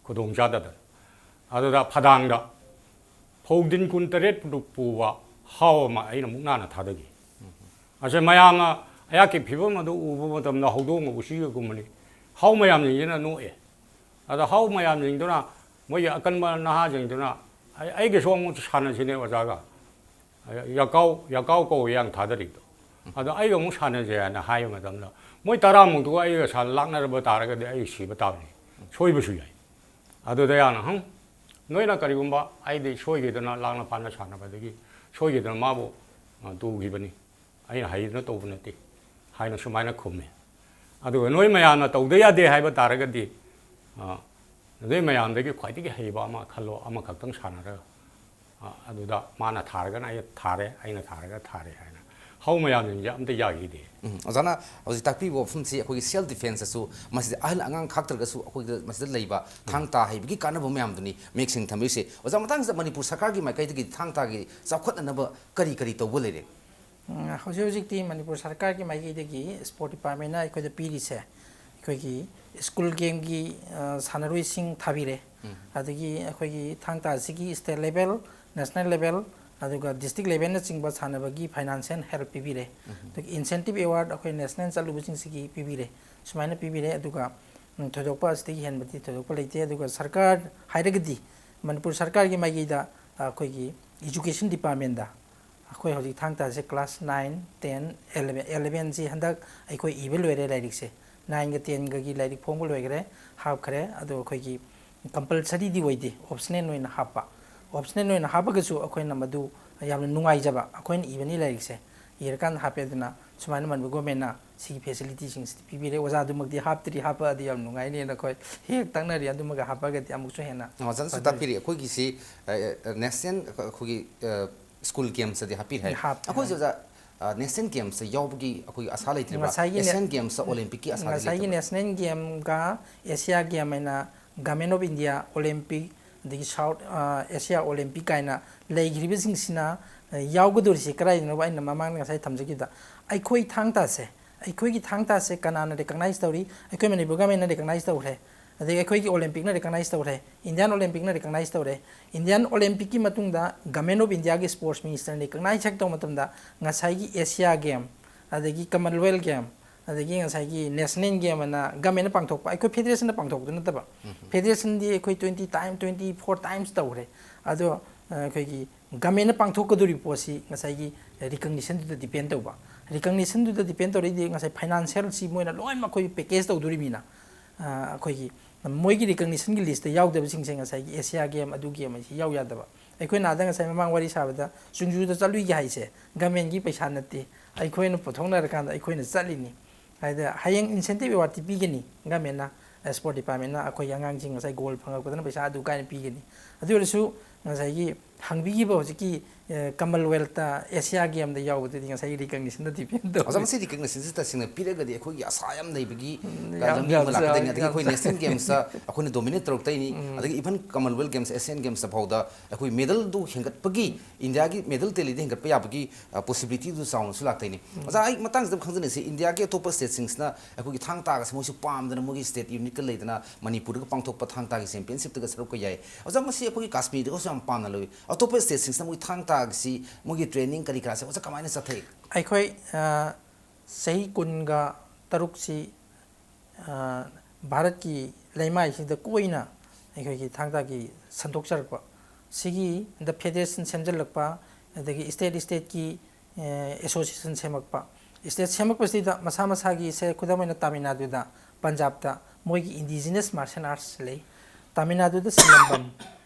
ꯈꯨꯗꯣꯡ ꯆꯥꯗꯗꯅ꯫ ꯑꯗꯨꯗ ꯐꯗꯥꯡꯗ ꯐꯧꯗꯤꯟ ꯀꯨꯟꯇꯔꯦꯠ ꯄꯨ-, ꯄꯨꯕ ꯍꯥꯎ ꯑꯃ ꯑꯩꯅ ꯃꯨꯛꯅꯥꯅ ꯊꯥꯗꯈꯤ꯫ ꯑꯁꯦ ꯃꯌꯥꯝꯅ ꯑꯩꯍꯥꯛꯀꯤ ꯐꯤꯕꯝ ꯑꯗꯨ ꯎꯕ ꯃꯇꯝꯗ ꯍꯧꯗꯣꯡꯒ ꯎꯆꯤꯒꯒꯨꯝꯕꯅꯤ꯫ ꯍꯥꯎ ꯃꯌꯥꯝꯁꯤꯡꯁꯤꯅ ꯅꯣꯛꯑꯦ꯫ ꯑꯗ ꯍꯥꯎ ꯃꯌꯥꯝꯁꯤꯡꯗꯨꯅ, ꯃꯣꯏꯒꯤ ꯑꯀꯟꯕ ꯅꯍꯥꯁꯤꯡꯗꯨꯅ, "ꯑꯩ-, ꯑꯩꯒꯤꯁꯨ ꯑꯃꯨꯛ ꯁꯥꯟꯅꯁꯤꯅꯦ ꯑꯣꯖꯥꯒ꯫ ꯌꯥꯀꯥꯎ, ꯌꯥꯀꯥꯎ ꯀꯧꯋꯦ ꯌꯥꯝ ꯊꯥꯗꯔꯤꯗꯣ꯫ ꯑꯗꯣ ꯑꯩꯒ ꯑꯃꯨꯛ ꯁꯥꯟꯅꯁꯦ" ꯍꯥꯏꯅ ꯍꯥꯏꯕ ꯃꯇꯝꯗ, ꯃꯣꯏ ꯇꯔꯥꯃꯨꯛꯇꯨꯒ ꯑꯩꯒ ꯁꯥꯟꯅ ꯂꯥꯛꯅꯔꯕ ꯇꯥꯔꯒꯗꯤ ꯑꯩ ꯁꯤꯕ ꯇꯥꯕꯅꯤ, ꯁꯣꯏꯕꯁꯨ ꯌꯥꯏ꯫ ꯑꯗꯨꯗ ꯌꯥꯝꯅ, "ꯍꯪ, ꯅꯣꯏꯅ ꯀꯔꯤꯒꯨꯝꯕ ꯑꯩꯗꯤ ꯁꯣꯏꯈꯤꯗꯅ ꯂꯥꯛꯅ ꯄꯥꯛꯅ ꯁꯥꯟꯅꯕꯗꯒꯤ ꯁꯣꯏꯈꯤꯗꯅ ꯃꯥꯕꯨ, ꯑ, ꯇꯨꯈꯤꯕꯅꯤ, ꯑꯩꯅ ꯍꯩꯗꯅ ꯇꯧꯕ ꯅꯠꯇꯦ" ꯍꯥꯏꯅ ꯁꯨꯃꯥꯏꯅ ꯈꯨꯝꯃꯤ꯫ ꯑꯗꯨꯒ ꯅꯣꯏ ꯃꯌꯥꯝꯅ ꯇꯧꯗ ꯌꯥꯗꯦ ꯍꯥꯏꯕ ꯇꯥꯔꯒꯗꯤ, ꯑ, ꯅꯣꯏ ꯃꯌꯥꯝꯗꯒꯤ ꯈ꯭ꯋꯥꯏꯗꯒꯤ ꯍꯩꯕ ꯑꯃ ꯈꯜꯂꯣ, ꯑꯃꯈꯛꯇꯪ ꯁꯥꯟꯅꯔꯒ, ꯑ, ꯑꯗꯨꯗ ꯃꯥꯅ ꯊꯥꯔꯒꯅ ꯑꯩ ꯊꯥꯔꯦ, ꯑꯩꯅ ꯊꯥꯔꯒ ꯊꯥꯔꯦ ꯍꯥꯏꯅ꯫ ꯍꯧ ꯃꯌꯥꯝꯁꯤꯡꯁꯦ ꯑꯝꯇ ꯌꯥꯈꯤꯗꯦ꯫ ꯎꯝ, ꯑꯣꯖꯥꯅ ꯍꯧꯖꯤꯛ ꯇꯥꯛꯄꯤꯕ ꯋꯥꯐꯝꯁꯤ ꯑꯩꯈꯣꯏꯒꯤ ꯁꯦꯜꯐ ꯗꯤꯐꯦꯟꯁꯇꯁꯨ ꯃꯁꯤꯗ ꯑꯍꯜ ꯑꯉꯥꯡ ꯈꯥꯛꯇ꯭ꯔꯒꯁꯨ ꯑꯩꯈꯣꯏꯗ ꯃꯁꯤꯗ ꯂꯩꯕ ꯊꯥꯡ ꯇꯥ ꯍꯩꯕꯒꯤ ꯀꯥꯟꯅꯕ ꯃꯌꯥꯝꯗꯨꯅꯤ ꯃꯌꯦꯛ ꯁꯦꯡꯅ ꯊꯝꯕꯤꯔꯤꯁꯦ꯫ ꯑꯣꯖꯥ, ꯃꯊꯪꯁꯤꯗ ꯃꯅꯤꯄꯨꯔ ꯁꯔꯀꯥꯔꯒꯤ ꯃꯥꯏꯀꯩꯗꯒꯤ ꯊꯥꯡ ꯇꯥꯒꯤ ꯆꯥꯎꯈꯠꯅꯅꯕ ꯀꯔꯤ ꯀꯔꯤ ꯇꯧꯕ ꯂꯩꯔꯦ? ꯎꯝ, ꯍꯧꯖꯤꯛ ꯍꯧꯖꯤꯛꯇꯤ ꯃꯅꯤꯄꯨꯔ ꯁꯔꯀꯥꯔꯒꯤ ꯃꯥꯏꯀꯩꯗꯒꯤ ꯁ꯭ꯄꯣꯔꯠ ꯗꯤꯄꯥꯔꯠꯃꯦꯟꯅ ꯑꯩꯈꯣꯏꯗ ꯄꯤꯔꯤꯁꯦ, ꯑꯩꯈꯣꯏꯒꯤ ꯁ꯭ꯀꯨꯜ ꯒꯦꯝꯒꯤ, ꯑ, ꯁꯥꯟꯅꯔꯣꯏꯁꯤꯡ ꯊꯥꯕꯤꯔꯦ꯫ ꯎꯝ꯫ ꯑꯗꯒꯤ ꯑꯩꯈꯣꯏꯒꯤ ꯊꯥꯡ ꯇꯥ ꯑꯁꯤꯒꯤ ꯁ꯭ꯇꯦꯠ ꯂꯦꯚꯦꯜ, ꯅꯦꯁꯅꯦꯜ ꯂꯦꯚꯦꯜ, ꯑꯗꯨꯒ district levelꯅꯆꯤꯡꯕ ꯁꯥꯟꯅꯕꯒꯤ financial help ꯄꯤꯕꯤꯔꯦ꯫ ꯑꯗꯨꯒ incentive award ꯑꯩꯈꯣꯏ national ꯆꯠꯂꯨꯕꯁꯤꯡꯁꯤꯒꯤ ꯄꯤꯕꯤꯔꯦ꯫ ꯁꯨꯃꯥꯏꯅ ꯄꯤꯕꯤꯔꯦ꯫ ꯑꯗꯨꯒ ꯎꯝ, ꯊꯣꯏꯗꯣꯛꯄ ꯑꯁꯤꯗꯒꯤ ꯍꯦꯟꯕꯗꯤ ꯊꯣꯏꯗꯣꯛꯄ ꯂꯩꯇꯦ꯫ ꯑꯗꯨꯒ ꯁꯔꯀꯥꯔ ꯍꯥꯏꯔꯒꯗꯤ ꯃꯅꯤꯄꯨꯔ ꯁꯔꯀꯥꯔꯒꯤ ꯃꯥꯏꯀꯩꯗ ꯑꯩꯈꯣꯏꯒꯤ education departmentꯇ ꯑꯩꯈꯣꯏ ꯍꯧꯖꯤꯛ ꯊꯥꯡ ꯇꯥꯁꯦ class nine, ten, eleven, elevenꯁꯤ ꯍꯟꯗꯛ ꯑꯩꯈꯣꯏ ꯏꯕ ꯂꯣꯏꯔꯦ ꯂꯥꯏꯔꯤꯛꯁꯦ꯫ Nineꯒ tenꯒꯒꯤ ꯂꯥꯏꯔꯤꯛ ꯐꯣꯡꯕ ꯂꯣꯏꯈ꯭ꯔꯦ, ꯍꯥꯞꯈ꯭ꯔꯦ꯫ ꯑꯗꯣ ꯑꯩꯈꯣꯏꯒꯤ compulsoryꯗꯤ ꯑꯣꯏꯗꯦ, optional ꯑꯣꯏꯅ ꯍꯥꯞꯄ꯫ Optional ꯑꯣꯏꯅ ꯍꯥꯞꯄꯒꯁꯨ ꯑꯩꯈꯣꯏꯅ ꯃꯗꯨ ꯌꯥꯝꯅ ꯅꯨꯡꯉꯥꯏꯖꯕ, ꯑꯩꯈꯣꯏꯅ ꯏꯕꯅꯤ ꯂꯥꯏꯔꯤꯛꯁꯦ, ꯏꯔꯀꯥꯟꯗ ꯍꯥꯞꯄꯦ꯫ ꯑꯗꯨꯅ ꯁꯨꯃꯥꯏꯅ ꯃꯅꯤꯄꯨꯔ governmentꯅ ꯁꯤꯒꯤ facilityꯁꯤꯡꯁꯤꯗꯤ ꯄꯤꯕꯤꯔꯦ꯫ ꯑꯣꯖꯥꯗꯨꯃꯛꯇꯤ ꯍꯥꯞꯇ꯭ꯔꯤ, ꯍꯥꯞꯄꯛꯑꯗꯤ ꯌꯥꯝ ꯅꯨꯡꯉꯥꯏꯅꯦꯅ ꯑꯩꯈꯣꯏ ꯍꯦꯛ ꯇꯛꯅꯔꯤ꯫ ꯑꯗꯨꯃꯒ ꯍꯥꯞꯄꯒꯗꯤ ꯑꯃꯨꯛꯁꯨ ꯍꯦꯟꯅ ꯑꯣꯖꯥꯅꯁꯨ ꯐꯗꯣꯏꯅꯤ꯫ ꯇꯥꯛꯄꯤꯔꯤ, ꯑꯩꯈꯣꯏꯒꯤꯁꯤ national ꯑꯩꯈꯣꯏꯒꯤ school gamesꯇꯗꯤ ꯍꯥꯞꯄꯤꯔꯦ ꯍꯥꯏ꯫ ꯍꯥꯞ- ꯑꯩꯈꯣꯏꯁꯦ ꯑꯣꯖꯥ national gamesꯇ ꯌꯥꯎꯕꯒꯤ ꯑꯩꯈꯣꯏꯒꯤ ꯑꯁꯥ ꯂꯩꯇ꯭ꯔꯤꯕ꯭ꯔꯥ? ꯉꯁꯥꯏꯒꯤ ꯅꯦ- Asian Gamesꯇ Olympicꯀꯤ ꯑꯁꯥꯗꯤ ꯉꯁꯥꯏꯒꯤ ꯂꯩꯇꯕ꯭ꯔꯥ? National Game ꯒ Asia Game ꯍꯥꯏꯅ Government of India Olympic ꯑꯗꯒꯤ South, ꯑ, Asia Olympic ꯀꯥꯏꯅ ꯂꯩꯈ꯭ꯔꯤꯕꯁꯤꯡꯁꯤꯅ, ꯑ, ꯌꯥꯎꯒꯗꯧꯔꯤꯁꯤ ꯀꯗꯥꯏꯗꯅꯣꯕ? ꯑꯩꯅ ꯃꯃꯥꯡꯗ ꯉꯁꯥꯏ ꯊꯝꯖꯈꯤꯕꯗ ꯑꯩꯈꯣꯏ ꯊꯥꯡ ꯇꯥꯁꯦ, ꯑꯩꯈꯣꯏꯒꯤ ꯊꯥꯡ ꯇꯥꯁꯦ ꯀꯅꯥꯅ recognize ꯇꯧꯔꯤ? ꯑꯩꯈꯣꯏ ꯃꯅꯤꯄꯨꯔ governmentꯅ recognize ꯇꯧꯈ꯭ꯔꯦ, ꯑꯗꯒꯤ ꯑꯩꯈꯣꯏꯒꯤ Olympicꯅ recognize ꯇꯧꯈ꯭ꯔꯦ, Indian Olympicꯅ recognize ꯇꯧꯔꯦ꯫ Indian Olympicꯀꯤ ꯃꯇꯨꯡꯗ Government of Indiaꯒꯤ sports ministerꯅ recognize ꯍꯦꯛ ꯇꯧꯕ ꯃꯇꯝꯗ ꯉꯁꯥꯏꯒꯤ Asia Game, ꯑꯗꯒꯤ Commonwealth Game, ꯑꯗꯒꯤ ꯉꯁꯥꯏꯒꯤ National Game ꯑꯅ governmentꯅ ꯄꯥꯡꯊꯣꯛꯄ, ꯑꯩꯈꯣꯏ federationꯅ ꯄꯥꯡꯊꯣꯛꯄꯗꯨ ꯅꯠꯇꯕ꯫ Federationꯗꯤ ꯑꯩꯈꯣꯏ twenty time, twenty four times ꯇꯧꯈ꯭ꯔꯦ꯫ ꯑꯗꯣ, ꯑ, ꯑꯩꯈꯣꯏꯒꯤ governmentꯅ ꯄꯥꯡꯊꯣꯛꯀꯗꯧꯔꯤꯕ ꯄꯣꯠꯁꯤ ꯉꯁꯥꯏꯒꯤ recognitionꯗꯨꯗ depend ꯇꯧꯕ꯫ Recognitionꯗꯨꯗ depend ꯇꯧꯔꯛꯏꯗꯤ ꯉꯁꯥꯏ financialꯁꯤ ꯃꯣꯏꯅ ꯂꯣꯏꯅꯃꯛ ꯑꯩꯈꯣꯏ package ꯇꯧꯗꯣꯔꯤꯕꯅꯤꯅ, ꯑ, ꯑꯩꯈꯣꯏꯒꯤ ꯃꯣꯏꯒꯤ recognitionꯒꯤ listꯇ ꯌꯥꯎꯗꯕꯁꯤꯡꯁꯦ ꯉꯁꯥꯏꯒꯤ Asia Game, ꯑꯗꯨ game ꯍꯥꯏꯁꯤ ꯌꯥꯎ ꯌꯥꯗꯕ꯫ ꯑꯩꯈꯣꯏꯅ ꯑꯥꯗ ꯉꯁꯥꯏ ꯃꯃꯥꯡ ꯋꯥꯔꯤ ꯁꯥꯕꯗ ꯆꯨꯡꯖꯨꯗ ꯆꯠꯂꯨꯏꯒꯦ ꯍꯥꯏꯁꯦ governmentꯀꯤ ꯄꯩꯁꯥ ꯅꯠꯇꯦ, ꯑꯩꯈꯣꯏꯅ ꯄꯨꯊꯣꯛꯅꯔꯀꯥꯟꯗ ꯑꯩꯈꯣꯏꯅ ꯆꯠꯂꯤꯅꯤ꯫ ꯍꯥꯏꯗꯤ ꯍꯌꯦꯡ incentive awardꯇꯤ ꯄꯤꯒꯅꯤ governmentꯅ, sport departmentꯅ ꯑꯩꯈꯣꯏꯒꯤ ꯑꯉꯥꯡꯁꯤꯡ ꯉꯁꯥꯏ gold ꯐꯪꯉꯛꯄꯗꯅ ꯄꯩꯁꯥ ꯑꯗꯨ ꯀꯥꯏꯅ ꯄꯤꯒꯅꯤ꯫ ꯑꯗꯨ ꯑꯣꯏꯔꯁꯨ ꯉꯁꯥꯏꯒꯤ ꯍꯪꯕꯤꯈꯤꯕ ꯍꯧꯖꯤꯛꯀꯤ, ꯑ, Commonwealthꯇ Asia Gameꯗ ꯌꯥꯎꯕꯗꯨꯗꯤ ꯉꯁꯥꯏꯒꯤ recognitionꯗ depend ꯇꯧꯋꯤ꯫ ꯑꯣꯖꯥ, ꯃꯁꯤ recognitionꯁꯤ ꯇꯁꯦꯡꯅ ꯄꯤꯔꯒꯗꯤ ꯑꯩꯈꯣꯏꯒꯤ ꯑꯁꯥ ꯌꯥꯝ ꯂꯩꯕꯒꯤ ꯎꯝ, ꯀ- ꯌꯥꯝ- ꯂꯝꯕꯤ ꯌꯥꯝ ꯑꯃ ꯂꯥꯛꯀꯗꯣꯏꯅꯤ꯫ ꯆꯥꯎ- ꯑꯗꯒꯤ ꯌꯥꯝ ꯑꯩꯈꯣꯏ ꯆꯥꯎ- National Gamesꯇ ꯑꯩꯈꯣꯏꯅ dominate ꯇꯧꯔꯛꯇꯣꯏꯅꯤ꯫ ꯑꯗꯒꯤ even Commonwealth Games, Asian Gamesꯇ ꯐꯥꯎꯗ ꯑꯩꯈꯣꯏ medalꯗꯨ ꯍꯦꯟꯒꯠꯄꯒꯤ, Indiaꯒꯤ medal tallyꯗꯤ ꯍꯦꯟꯒꯠꯄ ꯌꯥꯕꯒꯤ, ꯑ, possibilityꯗꯨ ꯆꯥꯎꯅꯁꯨ ꯂꯥꯛꯇꯣꯏꯅꯤ꯫ ꯑꯣꯖꯥ, ꯑꯩ ꯃꯇꯥꯡꯁꯤꯗ ꯈꯪꯖꯅꯤꯡꯉꯤꯁꯤ, Indiaꯒꯤ ꯑꯇꯣꯞꯄ stateꯁꯤꯡꯁꯤꯅ ꯑꯩꯈꯣꯏꯒꯤ ꯊꯥꯡ ꯇꯥꯒꯁꯦ ꯃꯣꯏꯁꯨ ꯄꯥꯝꯗꯅ ꯃꯣꯏꯒꯤ state unitꯀ ꯂꯩꯗꯅ ꯃꯅꯤꯄꯨꯔꯗꯒ ꯄꯥꯡꯊꯣꯛꯄ ꯊꯥꯡ ꯇꯥꯒꯤ championshipꯇꯒ ꯁꯔꯨꯛꯀ ꯌꯥꯏ꯫ ꯑꯣꯖꯥ, ꯃꯁꯤ ꯑꯩꯈꯣꯏꯒꯤ ꯀꯥꯁꯃꯤꯔꯗꯒꯁꯨ ꯌꯥꯝ ꯄꯥꯝꯅ ꯂꯧꯏ꯫ ꯑꯇꯣꯞꯄ ꯁ꯭ꯇꯦꯠꯁꯤꯡꯁꯤꯅ ꯃꯣꯏ ꯊꯥꯡ ꯇꯥꯒꯤꯁꯤ, ꯃꯣꯏꯒꯤ ꯇ꯭ꯔꯦꯅꯤꯡ ꯀꯔꯤ ꯀꯔꯥꯁꯦ ꯑꯣꯖꯥ ꯀꯃꯥꯏꯅ ꯆꯠꯊꯩ? ꯑꯩꯈꯣꯏ ꯑ, ꯆꯍꯤ ꯀꯨꯟꯒ ꯇꯔꯨꯛꯁꯤ ꯑ, ꯚꯥꯔꯠꯀꯤ ꯂꯩꯃꯥꯏꯁꯤꯗ ꯀꯣꯏꯅ ꯑꯩꯈꯣꯏꯒꯤ ꯊꯥꯡ ꯇꯥꯒꯤ ꯁꯟꯗꯣꯛꯆꯔꯛꯄ, ꯁꯤꯒꯤ ꯗ ꯐꯦꯗꯔꯦꯁꯟ ꯁꯦꯝꯖꯤꯜꯂꯛꯄ, ꯑꯗꯒꯤ ꯁ꯭ꯇꯦꯠ ꯁ꯭ꯇꯦꯠꯀꯤ ꯑꯦꯁꯣꯁꯤꯌꯦꯁꯟ ꯁꯦꯝꯃꯛꯄ꯫ ꯁ꯭ꯇꯦꯠ ꯁꯦꯝꯃꯛꯄꯁꯤꯗ ꯃꯁꯥ ꯃꯁꯥꯒꯤ ꯁꯦ, ꯈꯨꯗꯝ ꯑꯣꯏꯅ ꯇꯥꯃꯤꯜ ꯅꯥꯗꯨꯗ, ꯄꯟꯖꯥꯕꯇ ꯃꯣꯏꯒꯤ ꯏꯟꯗꯤꯖꯤꯅꯁ ꯃꯥꯔꯁꯦꯜ ꯑꯥꯔꯠꯁ ꯂꯩ, ꯇꯥꯃꯤꯜ ꯅꯥꯗꯨꯗ ꯁꯤꯂꯝꯕꯝ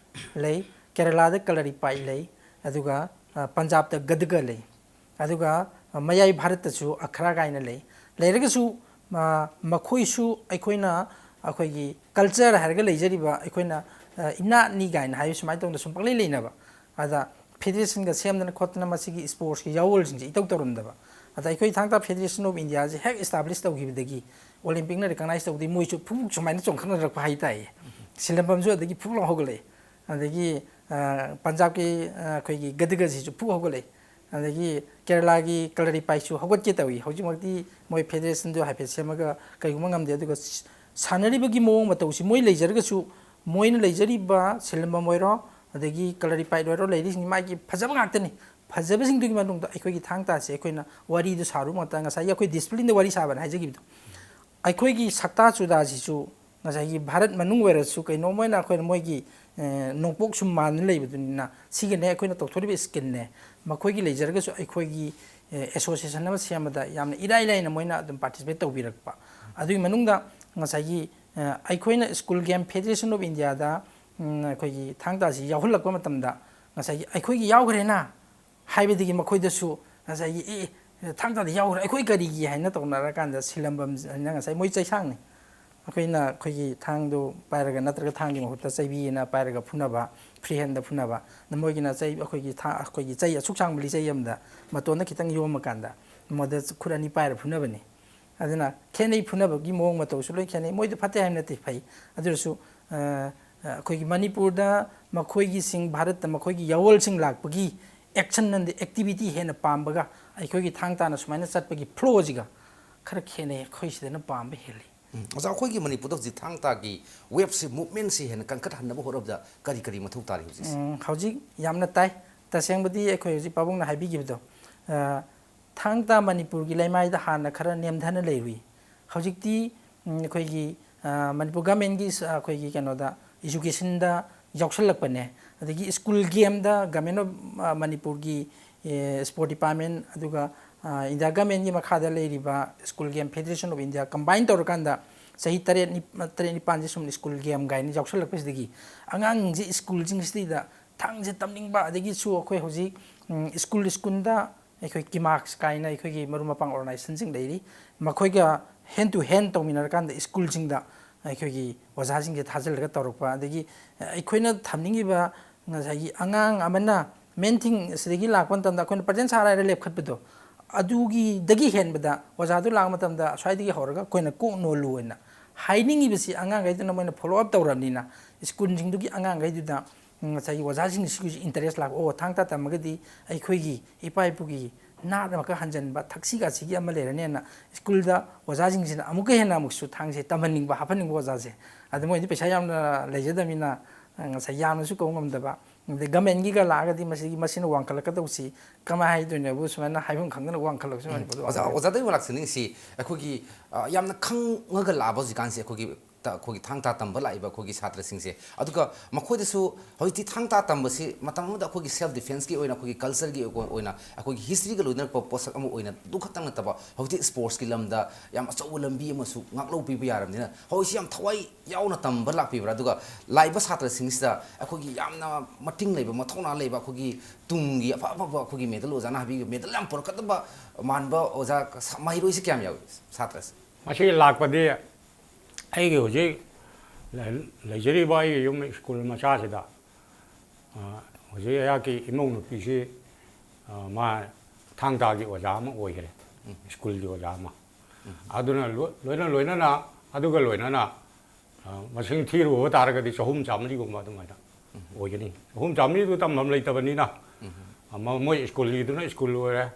ꯂꯩ, ꯀꯦꯔꯂꯥꯗ ꯀꯂꯔꯤꯄꯥꯏ ꯂꯩ, ꯑꯗꯨꯒ ꯑ, ꯄꯟꯖꯥꯕꯇ ꯒꯗꯒ ꯂꯩ, ꯑꯗꯨꯒ ꯃꯌꯥꯏ ꯚꯥꯔꯠꯇꯁꯨ ꯑꯈꯔꯥ ꯀꯥꯏꯅ ꯂꯩ꯫ ꯂꯩꯔꯒꯁꯨ ꯑ, ꯃꯈꯣꯏꯁꯨ ꯑꯩꯈꯣꯏꯅ, ꯑꯩꯈꯣꯏꯒꯤ ꯀꯜꯆꯔ ꯍꯥꯏꯔꯒ ꯂꯩꯖꯔꯤꯕ ꯑꯩꯈꯣꯏꯅ ꯑ, ꯏꯅꯥꯠꯅꯤ ꯀꯥꯏꯅ ꯍꯥꯏꯕ ꯁꯨꯃꯥꯏꯅ ꯇꯧꯗꯅ ꯁꯨꯝ ꯄꯪꯂꯩ ꯂꯩꯅꯕ, ꯑꯗ ꯐꯦꯗꯔꯦꯁꯟꯒ ꯁꯦꯝꯗꯅ ꯈꯣꯠꯇꯅ ꯃꯁꯤꯒꯤ ꯁ꯭ꯄꯣꯔꯠꯁꯀꯤ ꯌꯥꯑꯣꯜꯁꯤꯡꯁꯦ ꯏꯇꯧ ꯇꯧꯔꯝꯗꯕ꯫ ꯑꯗ ꯑꯩꯈꯣꯏ ꯊꯥꯡ ꯇꯥ ꯐꯦꯗꯔꯦꯁꯟ ꯑꯣꯐ ꯏꯟꯗꯤꯌꯥꯁꯦ ꯍꯦꯛ ꯏꯁꯇꯥꯕ꯭ꯂꯤꯁ ꯇꯧꯈꯤꯕꯗꯒꯤ, ꯑꯣꯂꯤꯝꯄꯤꯛꯅ ꯔꯤꯀꯛꯅꯥꯏꯁ ꯇꯧꯕꯗꯒꯤ ꯃꯣꯏꯁꯨ ꯐꯨꯛ ꯁꯨꯃꯥꯏꯅ ꯆꯣꯡꯈꯠꯅꯔꯛꯄ ꯍꯥꯏ ꯇꯥꯏꯌꯦ꯫ ꯁꯤꯂꯝꯕꯝꯁꯨ ꯑꯗꯒꯤ ꯐꯨꯛ ꯂꯥꯎ ꯍꯧꯒꯠꯂꯛꯑꯦ꯫ ꯑꯗꯒꯤ ꯑ, ꯄꯟꯖꯥꯕꯀꯤ ꯑ, ꯑꯩꯈꯣꯏꯒꯤ ꯒꯗꯒꯁꯤꯁꯨ ꯐꯨꯛ ꯍꯧꯒꯠꯂꯛꯑꯦ꯫ ꯑꯗꯒꯤ ꯀꯦꯔꯂꯥꯒꯤ ꯀꯂꯔꯤꯄꯥꯏꯁꯨ ꯍꯧꯒꯠꯀꯦ ꯇꯧꯏ꯫ ꯍꯧꯖꯤꯛꯃꯛꯇꯤ ꯃꯣꯏ ꯐꯦꯗꯔꯦꯁꯟꯗꯣ ꯍꯥꯏꯐꯦꯠ ꯁꯦꯝꯃꯒ ꯀꯩꯒꯨꯝꯕ ꯉꯝꯗꯦ꯫ ꯑꯗꯨꯒ ꯁ-, ꯁꯥꯟꯅꯔꯤꯕꯒꯤ ꯃꯑꯣꯡ ꯃꯇꯧꯁꯤ ꯃꯣꯏ ꯂꯩꯖꯔꯒꯁꯨ, ꯃꯣꯏꯅ ꯂꯩꯖꯔꯤꯕ ꯁꯤꯂꯝꯕꯝ ꯑꯣꯏꯔꯣ, ꯑꯗꯒꯤ ꯀꯂꯔꯤꯄꯥꯏꯠ ꯑꯣꯏꯔꯣ, ꯂꯩꯔꯤꯁꯤꯡ ꯃꯥꯒꯤ ꯐꯖꯕ ꯉꯥꯛꯇꯅꯤ꯫ ꯐꯖꯕꯁꯤꯡꯗꯨꯒꯤ ꯃꯅꯨꯡꯗ ꯑꯩꯈꯣꯏꯒꯤ ꯊꯥꯡ ꯇꯥꯁꯦ ꯑꯩꯈꯣꯏꯅ ꯋꯥꯔꯤꯗꯨ ꯁꯥꯔꯨꯕ ꯃꯇꯝꯗ, ꯉꯁꯥꯏꯒꯤ ꯑꯩꯈꯣꯏ ꯗꯤꯁꯤꯄ꯭ꯂꯤꯟꯗ ꯋꯥꯔꯤ ꯁꯥꯕꯅ ꯍꯥꯏꯖꯈꯤꯕꯗꯣ, ꯑꯩꯈꯣꯏꯒꯤ ꯁꯛꯇꯥ ꯆꯨꯗꯥꯁꯤꯁꯨ ꯉꯁꯥꯏꯒꯤ ꯚꯥꯔꯠ ꯃꯅꯨꯡ ꯑꯣꯏꯔꯁꯨ ꯀꯩꯅꯣꯝ ꯑꯣꯏꯅ ꯑꯩꯈꯣꯏꯅ ꯃꯣꯏꯒꯤ, ꯑꯦ, ꯅꯣꯡꯄꯣꯛ ꯁꯨꯝ ꯃꯥꯟꯅ ꯂꯩꯕꯗꯨꯅꯤꯅ, ꯁꯤꯒꯤꯅꯦ ꯑꯩꯈꯣꯏꯅ ꯇꯧꯊꯣꯔꯤꯕ ꯁ꯭ꯀꯤꯜꯅꯦ꯫ ꯃꯈꯣꯏꯒꯤ ꯂꯩꯖꯔꯒꯁꯨ ꯑꯩꯈꯣꯏꯒꯤ, ꯑꯦ, ꯑꯦꯁꯣꯁꯤꯌꯦꯁꯟ ꯑꯃ ꯁꯦꯝꯕꯗ ꯌꯥꯝꯅ ꯏꯔꯥꯏ ꯂꯥꯏꯅ ꯃꯣꯏꯅ ꯑꯗꯨꯝ ꯄꯥꯔꯇꯤꯁꯤꯄꯦꯠ ꯇꯧꯕꯤꯔꯛꯄ꯫ ꯑꯗꯨꯒꯤ ꯃꯅꯨꯡꯗ ꯉꯁꯥꯏꯒꯤ, ꯑꯦ, ꯑꯩꯈꯣꯏꯅ ꯁ꯭ꯀꯨꯜ ꯒꯦꯝ ꯐꯦꯗꯔꯦꯁꯟ ꯑꯣꯐ ꯏꯟꯗꯤꯌꯥꯗ, ꯎꯝ, ꯑꯩꯈꯣꯏꯒꯤ ꯊꯥꯡ ꯇꯥꯁꯤ ꯌꯥꯎꯍꯜꯂꯛꯄ ꯃꯇꯝꯗ ꯉꯁꯥꯏꯒꯤ ꯑꯩꯈꯣꯏꯒꯤ ꯌꯥꯎꯈ꯭ꯔꯦꯅ ꯍꯥꯏꯕꯗꯒꯤ ꯃꯈꯣꯏꯗꯁꯨ ꯉꯁꯥꯏꯒꯤ, "ꯑꯦ, ꯑꯦ, ꯊꯥꯡ ꯇꯥꯗ ꯌꯥꯎꯈ꯭ꯔꯦ, ꯑꯩꯈꯣꯏ ꯀꯔꯤꯒꯤ?" ꯍꯥꯏꯅ ꯇꯧꯅꯔꯀꯥꯟꯗ ꯁꯤꯂꯝꯕꯝ ꯍꯥꯏꯅ ꯉꯁꯥꯏ ꯃꯣꯏ ꯆꯩꯁꯥꯡꯅꯤ꯫ ꯑꯩꯈꯣꯏꯅ ꯑꯩꯈꯣꯏꯒꯤ ꯊꯥꯡꯗꯨ ꯄꯥꯏꯔꯒ, ꯅꯠꯇ꯭ꯔꯒ ꯊꯥꯡꯒꯤ ꯃꯍꯨꯠꯇ ꯆꯩꯕꯤ ꯑꯅ ꯄꯥꯏꯔꯒ ꯐꯨꯅꯕ, ꯐ꯭ꯔꯤ ꯍꯦꯟꯗ ꯐꯨꯅꯕ꯫ ꯑꯗ ꯃꯣꯏꯒꯤꯅ ꯆꯩ, ꯑꯩꯈꯣꯏꯒꯤ ꯊꯥ-, ꯑꯩꯈꯣꯏꯒꯤ ꯆꯩ ꯑꯁꯨꯛ ꯁꯥꯡꯕ ꯂꯤꯆꯩ ꯑꯃꯗ ꯃꯇꯣꯟꯗ ꯈꯤꯇꯪ ꯌꯣꯝꯃꯀꯥꯟꯗ ꯃꯗ ꯈꯨꯠ ꯑꯅꯤ ꯄꯥꯏꯔ ꯐꯨꯅꯕꯅꯤ꯫ ꯑꯗꯨꯅ ꯈꯦꯠꯅꯩ, ꯐꯨꯅꯕꯒꯤ ꯃꯑꯣꯡ ꯃꯇꯧꯁꯨ ꯂꯣꯏ ꯈꯦꯠꯅꯩ꯫ ꯃꯣꯏꯗ ꯐꯠꯇꯦ ꯍꯥꯏꯕ ꯅꯠꯇꯦ, ꯐꯩ꯫ ꯑꯗꯨ ꯑꯣꯏꯔꯁꯨ, ꯑ, ꯑꯩꯈꯣꯏꯒꯤ ꯃꯅꯤꯄꯨꯔꯗ ꯃꯈꯣꯏꯒꯤꯁꯤꯡ, ꯚꯥꯔꯠꯇ ꯃꯈꯣꯏꯒꯤ ꯌꯥꯑꯣꯜꯁꯤꯡ ꯂꯥꯛꯄꯒꯤ ꯑꯦꯛꯁꯟ ꯑꯃꯗꯤ ꯑꯦꯛꯇꯤꯚꯤꯇꯤ ꯍꯦꯟꯅ ꯄꯥꯝꯕꯒ ꯑꯩꯈꯣꯏꯒꯤ ꯊꯥꯡ ꯇꯥꯅ ꯁꯨꯃꯥꯏꯅ ꯆꯠꯄꯒꯤ ꯐ꯭ꯂꯣꯁꯤꯒ ꯈꯔ ꯈꯦꯠꯅꯩ꯫ ꯑꯩꯈꯣꯏ ꯁꯤꯗꯅ ꯄꯥꯝꯕ ꯍꯦꯜꯂꯤ꯫ ꯎꯝ, ꯑꯣꯖꯥ, ꯑꯩꯈꯣꯏꯒꯤ ꯃꯅꯤꯄꯨꯔꯗ ꯍꯧꯖꯤꯛ ꯊꯥꯡ ꯇꯥꯒꯤ ꯋꯦꯕꯁꯤ, ꯃꯨꯚꯃꯦꯟꯁꯤ ꯍꯦꯟꯅ ꯀꯟꯈꯠꯍꯟꯅꯕ ꯍꯣꯠꯅꯕꯗ ꯀꯔꯤ ꯀꯔꯤ ꯃꯊꯧ ꯇꯥꯔꯤ ꯍꯧꯖꯤꯛꯁꯦ? ꯎꯝ, ꯍꯧꯖꯤꯛ ꯌꯥꯝꯅ ꯇꯥꯏ꯫ ꯇꯁꯦꯡꯕꯗꯤ ꯑꯩꯈꯣꯏ ꯍꯧꯖꯤꯛ ꯄꯥꯕꯨꯡꯅ ꯍꯥꯏꯕꯤꯈꯤꯕꯗꯣ, ꯑ, ꯊꯥꯡ ꯇꯥ ꯃꯅꯤꯄꯨꯔꯒꯤ ꯂꯩꯃꯥꯏꯗ ꯍꯥꯟꯅ ꯈꯔ ꯅꯦꯝꯊꯅ ꯂꯩꯔꯨꯏ꯫ ꯍꯧꯖꯤꯛꯇꯤ, ꯎꯝ, ꯑꯩꯈꯣꯏꯒꯤ, ꯑ, ꯃꯅꯤꯄꯨꯔ ꯒꯃꯦꯟꯒꯤ ꯁ-, ꯑꯩꯈꯣꯏꯒꯤ ꯀꯩꯅꯣꯗ, ꯏꯖꯨꯀꯦꯁꯟꯗ ꯌꯥꯎꯁꯜꯂꯛꯄꯅꯦ꯫ ꯑꯗꯒꯤ ꯁ꯭ꯀꯨꯜ ꯒꯦꯝꯗ ꯒꯃꯦꯟ ꯑꯣꯐ, ꯑ, ꯃꯅꯤꯄꯨꯔꯒꯤ, ꯑꯦ, ꯁ꯭ꯄꯣꯔꯠ ꯗꯤꯄꯥꯔꯠꯃꯦꯟ, ꯑꯗꯨꯒ, ꯑ, ꯏꯟꯗꯤꯌꯥ ꯒꯃꯦꯟꯒꯤ ꯃꯈꯥꯗ ꯂꯩꯔꯤꯕ school game federation of India combine ꯇꯧꯔꯀꯥꯟꯗ ꯆꯍꯤ ꯇꯔꯦꯠ ꯅꯤ-, ꯇꯔꯦꯠ ꯅꯤꯄꯥꯟꯁꯦ ꯁꯨꯝ ꯁ꯭ꯀꯨꯜ ꯒꯦꯝ ꯀꯥꯏꯅ ꯌꯥꯎꯁꯜꯂꯛꯄꯁꯤꯗꯒꯤ ꯑꯉꯥꯡꯁꯦ ꯁ꯭ꯀꯨꯜꯁꯤꯡꯁꯤꯗ ꯊꯥꯡꯁꯦ ꯇꯝꯅꯤꯡꯕ, ꯑꯗꯒꯤꯁꯨ ꯑꯩꯈꯣꯏ ꯍꯧꯖꯤꯛ, ꯎꯝ, ꯁ꯭ꯀꯨꯜ ꯁ꯭ꯀꯨꯜꯗ ꯑꯩꯈꯣꯏ ꯀꯤꯃꯥꯛꯁ ꯀꯥꯏꯅ ꯑꯩꯈꯣꯏꯒꯤ ꯃꯔꯨꯞ ꯃꯄꯥꯡ ꯑꯣꯔꯒꯅꯥꯏꯖꯦꯁꯟꯁꯤꯡ ꯂꯩꯔꯤ, ꯃꯈꯣꯏꯒ ꯍꯦꯟ ꯇꯨ ꯍꯦꯟ ꯇꯧꯃꯤꯟꯅꯔꯀꯥꯟꯗ ꯁ꯭ꯀꯨꯜꯁꯤꯡꯗ ꯑꯩꯈꯣꯏꯒꯤ ꯑꯣꯖꯥꯁꯤꯡꯁꯦ ꯊꯥꯖꯤꯜꯂꯒ ꯇꯧꯔꯛꯄ, ꯑꯗꯒꯤ ꯑꯩꯈꯣꯏꯅ ꯊꯝꯅꯤꯡꯉꯤꯕ ꯉꯁꯥꯏꯒꯤ ꯑꯉꯥꯡ ꯑꯃꯅ main thing ꯁꯤꯗꯒꯤ ꯂꯥꯛꯄ ꯃꯇꯝꯗ ꯑꯩꯈꯣꯏꯅ ꯄ꯭ꯔꯖꯦꯟ ꯁꯥꯔ ꯍꯥꯏꯔ ꯂꯦꯞꯈꯠꯄꯗꯣ, ꯑꯗꯨꯒꯤꯗꯒꯤ ꯍꯦꯟꯕꯗ ꯑꯣꯖꯥꯗꯨ ꯂꯥꯛꯄ ꯃꯇꯝꯗ ꯑꯁ꯭ꯋꯥꯏꯗꯒꯤ ꯍꯧꯔꯒ ꯑꯩꯈꯣꯏꯅ ꯀꯣꯛ ꯅꯣꯜꯂꯨ ꯍꯥꯏꯅ ꯍꯥꯏꯅꯤꯡꯉꯤꯕꯁꯤ ꯑꯉꯥꯡꯈꯩꯗꯨꯅ ꯃꯣꯏꯅ follow up ꯇꯧꯔꯕꯅꯤꯅ ꯁ꯭ꯀꯨꯜꯁꯤꯡꯗꯨꯒꯤ ꯑꯉꯥꯡꯈꯩꯗꯨꯗ ꯉꯁꯥꯏꯒꯤ ꯑꯣꯖꯥꯁꯤꯡꯁꯤꯒꯤꯁꯨ interest ꯂꯥꯛꯄ, "ꯑꯣ, ꯊꯥꯡ ꯇꯥ ꯇꯝꯃꯒꯗꯤ ꯑꯩꯈꯣꯏꯒꯤ ꯏꯄꯥ ꯏꯄꯨꯒꯤ ꯅꯥꯠ ꯑꯃꯈꯛ ꯍꯟꯖꯤꯟꯕ, ꯊꯛꯁꯤ ꯈꯥꯁꯤꯒꯤ ꯑꯃ ꯂꯩꯔꯅꯦꯅ" ꯁ꯭ꯀꯨꯜꯗ ꯑꯣꯖꯥꯁꯤꯡꯁꯤꯅ ꯑꯃꯨꯛꯀ ꯍꯦꯟꯅ ꯑꯃꯨꯛꯁꯨ ꯊꯥꯡꯁꯦ ꯇꯝꯍꯟꯅꯤꯡꯕ, ꯍꯥꯞꯍꯟꯅꯤꯡꯕ ꯑꯣꯖꯥꯁꯦ꯫ ꯑꯗ ꯃꯣꯏꯗꯤ ꯄꯩꯁꯥ ꯌꯥꯝꯅ ꯂꯩꯖꯗꯕꯅꯤꯅ, ꯑ, ꯉꯁꯥꯏ ꯌꯥꯝꯅꯁꯨ ꯀꯧ ꯉꯝꯗꯕ꯫ ꯑꯗꯩ ꯒꯃꯦꯟꯒꯤꯒ ꯂꯥꯛꯑꯒꯗꯤ ꯃꯁꯤꯒꯤ, ꯃꯁꯤꯅ ꯋꯥꯡꯈꯠꯂꯛꯀꯗꯧꯁꯤ ꯀꯃꯥꯏ ꯍꯥꯏꯗꯣꯏꯅꯣꯕꯨ ꯁꯨꯃꯥꯏꯅ ꯍꯥꯏꯐꯝ ꯈꯪꯗꯅ ꯋꯥꯡꯈꯠꯂꯛꯄꯁꯤ ꯃꯅꯤꯄꯨꯔꯗ ꯑꯣꯖꯥ, ꯋꯥꯡꯈꯠꯂꯛꯑꯦ꯫ ꯑꯣꯖꯥꯗꯒꯤ ꯂꯥꯛꯆꯅꯤꯡꯉꯤꯁꯤ ꯑꯩꯈꯣꯏꯒꯤ, ꯑ, ꯌꯥꯝꯅ ꯈꯪꯉꯒ ꯂꯥꯛꯑꯕ ꯍꯧꯖꯤꯛꯀꯥꯟꯁꯤ ꯑꯩꯈꯣꯏꯒꯤ ꯇ-, ꯑꯩꯈꯣꯏꯒꯤ ꯊꯥꯡ ꯇꯥ ꯇꯝꯕ ꯂꯥꯛꯏꯕ ꯑꯩꯈꯣꯏꯒꯤ ꯁꯥꯇ꯭ꯔꯁꯤꯡꯁꯦ꯫ ꯑꯗꯨꯒ ꯃꯈꯣꯏꯗꯁꯨ ꯍꯧꯖꯤꯛꯇꯤ ꯊꯥꯡ ꯇꯥ ꯇꯝꯕꯁꯤ ꯃꯇꯝ ꯑꯃꯗ ꯑꯩꯈꯣꯏꯒꯤ self defenceꯀꯤ ꯑꯣꯏꯅ, ꯑꯩꯈꯣꯏꯒꯤ cultureꯒꯤ ꯑꯣꯏꯅ, ꯑꯩꯈꯣꯏꯒꯤ historyꯒ ꯂꯣꯏꯅꯔꯛꯄ ꯄꯣꯠꯁꯛ ꯑꯃ ꯑꯣꯏꯅ ꯑꯗꯨ ꯈꯛꯇꯪ ꯅꯠꯇꯕ, ꯍꯧꯖꯤꯛꯇꯤ sportsꯀꯤ ꯂꯝꯗ ꯌꯥꯝ ꯑꯆꯧꯕ ꯂꯝꯕꯤ ꯑꯃꯁꯨ ꯉꯥꯛꯂꯧ ꯄꯤꯕ ꯌꯥꯔꯕꯅꯤꯅ, ꯍꯧꯖꯤꯛꯁꯤ ꯌꯥꯝ ꯊꯋꯥꯏ ꯌꯥꯎꯅ ꯇꯝꯕ ꯂꯥꯛꯄꯤꯕ꯭ꯔꯥ? ꯑꯗꯨꯒ ꯂꯥꯛꯏꯕ ꯁꯥꯇ꯭ꯔꯁꯤꯡꯁꯤꯗ ꯑꯩꯈꯣꯏꯒꯤ ꯌꯥꯝꯅ ꯃꯇꯤꯡ ꯂꯩꯕ, ꯃꯊꯧꯅꯥ ꯂꯩꯕ, ꯑꯩꯈꯣꯏꯒꯤ ꯇꯨꯡꯒꯤ ꯑꯐ ꯑꯐꯕ ꯑꯩꯈꯣꯏꯒꯤ medal, ꯑꯣꯖꯥꯅ ꯍꯥꯏꯕꯤꯕ medal ꯌꯥꯝ ꯄꯨꯔꯛꯀꯗꯕ ꯃꯥꯟꯕ ꯑꯣꯖꯥ ꯁ-, ꯃꯍꯩꯔꯣꯏꯁꯤ ꯀꯌꯥꯝ ꯌꯥꯎꯏ ꯁꯥꯇ꯭ꯔꯁꯦ? ꯃꯁꯤ ꯂꯥꯛꯄꯗꯤ ꯑꯩꯒꯤ ꯍꯧꯖꯤꯛ ꯂꯩ-, ꯂꯩꯖꯔꯤꯕ ꯑꯩꯒꯤ ꯌꯨꯝ ꯁ꯭ꯀꯨꯜ ꯃꯆꯥꯁꯤꯗ, ꯑ, ꯍꯧꯖꯤꯛ ꯑꯩꯍꯥꯛꯀꯤ ꯏꯃꯧ ꯅꯨꯄꯤꯁꯤ, ꯑ, ꯃꯥ ꯊꯥꯡ ꯇꯥꯒꯤ ꯑꯣꯖꯥ ꯑꯃ ꯑꯣꯏꯈ꯭ꯔꯦ, ꯁ꯭ꯀꯨꯜꯒꯤ ꯑꯣꯖꯥ ꯑꯃ꯫ ꯑꯗꯨꯅ ꯂꯣ-, ꯂꯣꯏꯅ ꯂꯣꯏꯅꯅ, ꯑꯗꯨꯒ ꯂꯣꯏꯅꯅ, ꯑ, ꯃꯁꯤꯡ ꯊꯤꯔꯨꯕ ꯇꯥꯔꯒꯗꯤ ꯆꯍꯨꯝ ꯆꯥꯃꯔꯤꯒꯨꯝꯕ ꯑꯗꯨꯃꯥꯏꯅ ꯑꯣꯏꯒꯅꯤ꯫ ꯆꯍꯨꯝ ꯆꯥꯃꯔꯤꯗꯨ ꯇꯝꯐꯝ ꯂꯩꯇꯕꯅꯤꯅ, ꯑꯃ ꯃꯣꯏ ꯁ꯭ꯀꯨꯜꯒꯤꯗꯨꯅ ꯁ꯭ꯀꯨꯜ ꯑꯣꯏꯔꯦ꯫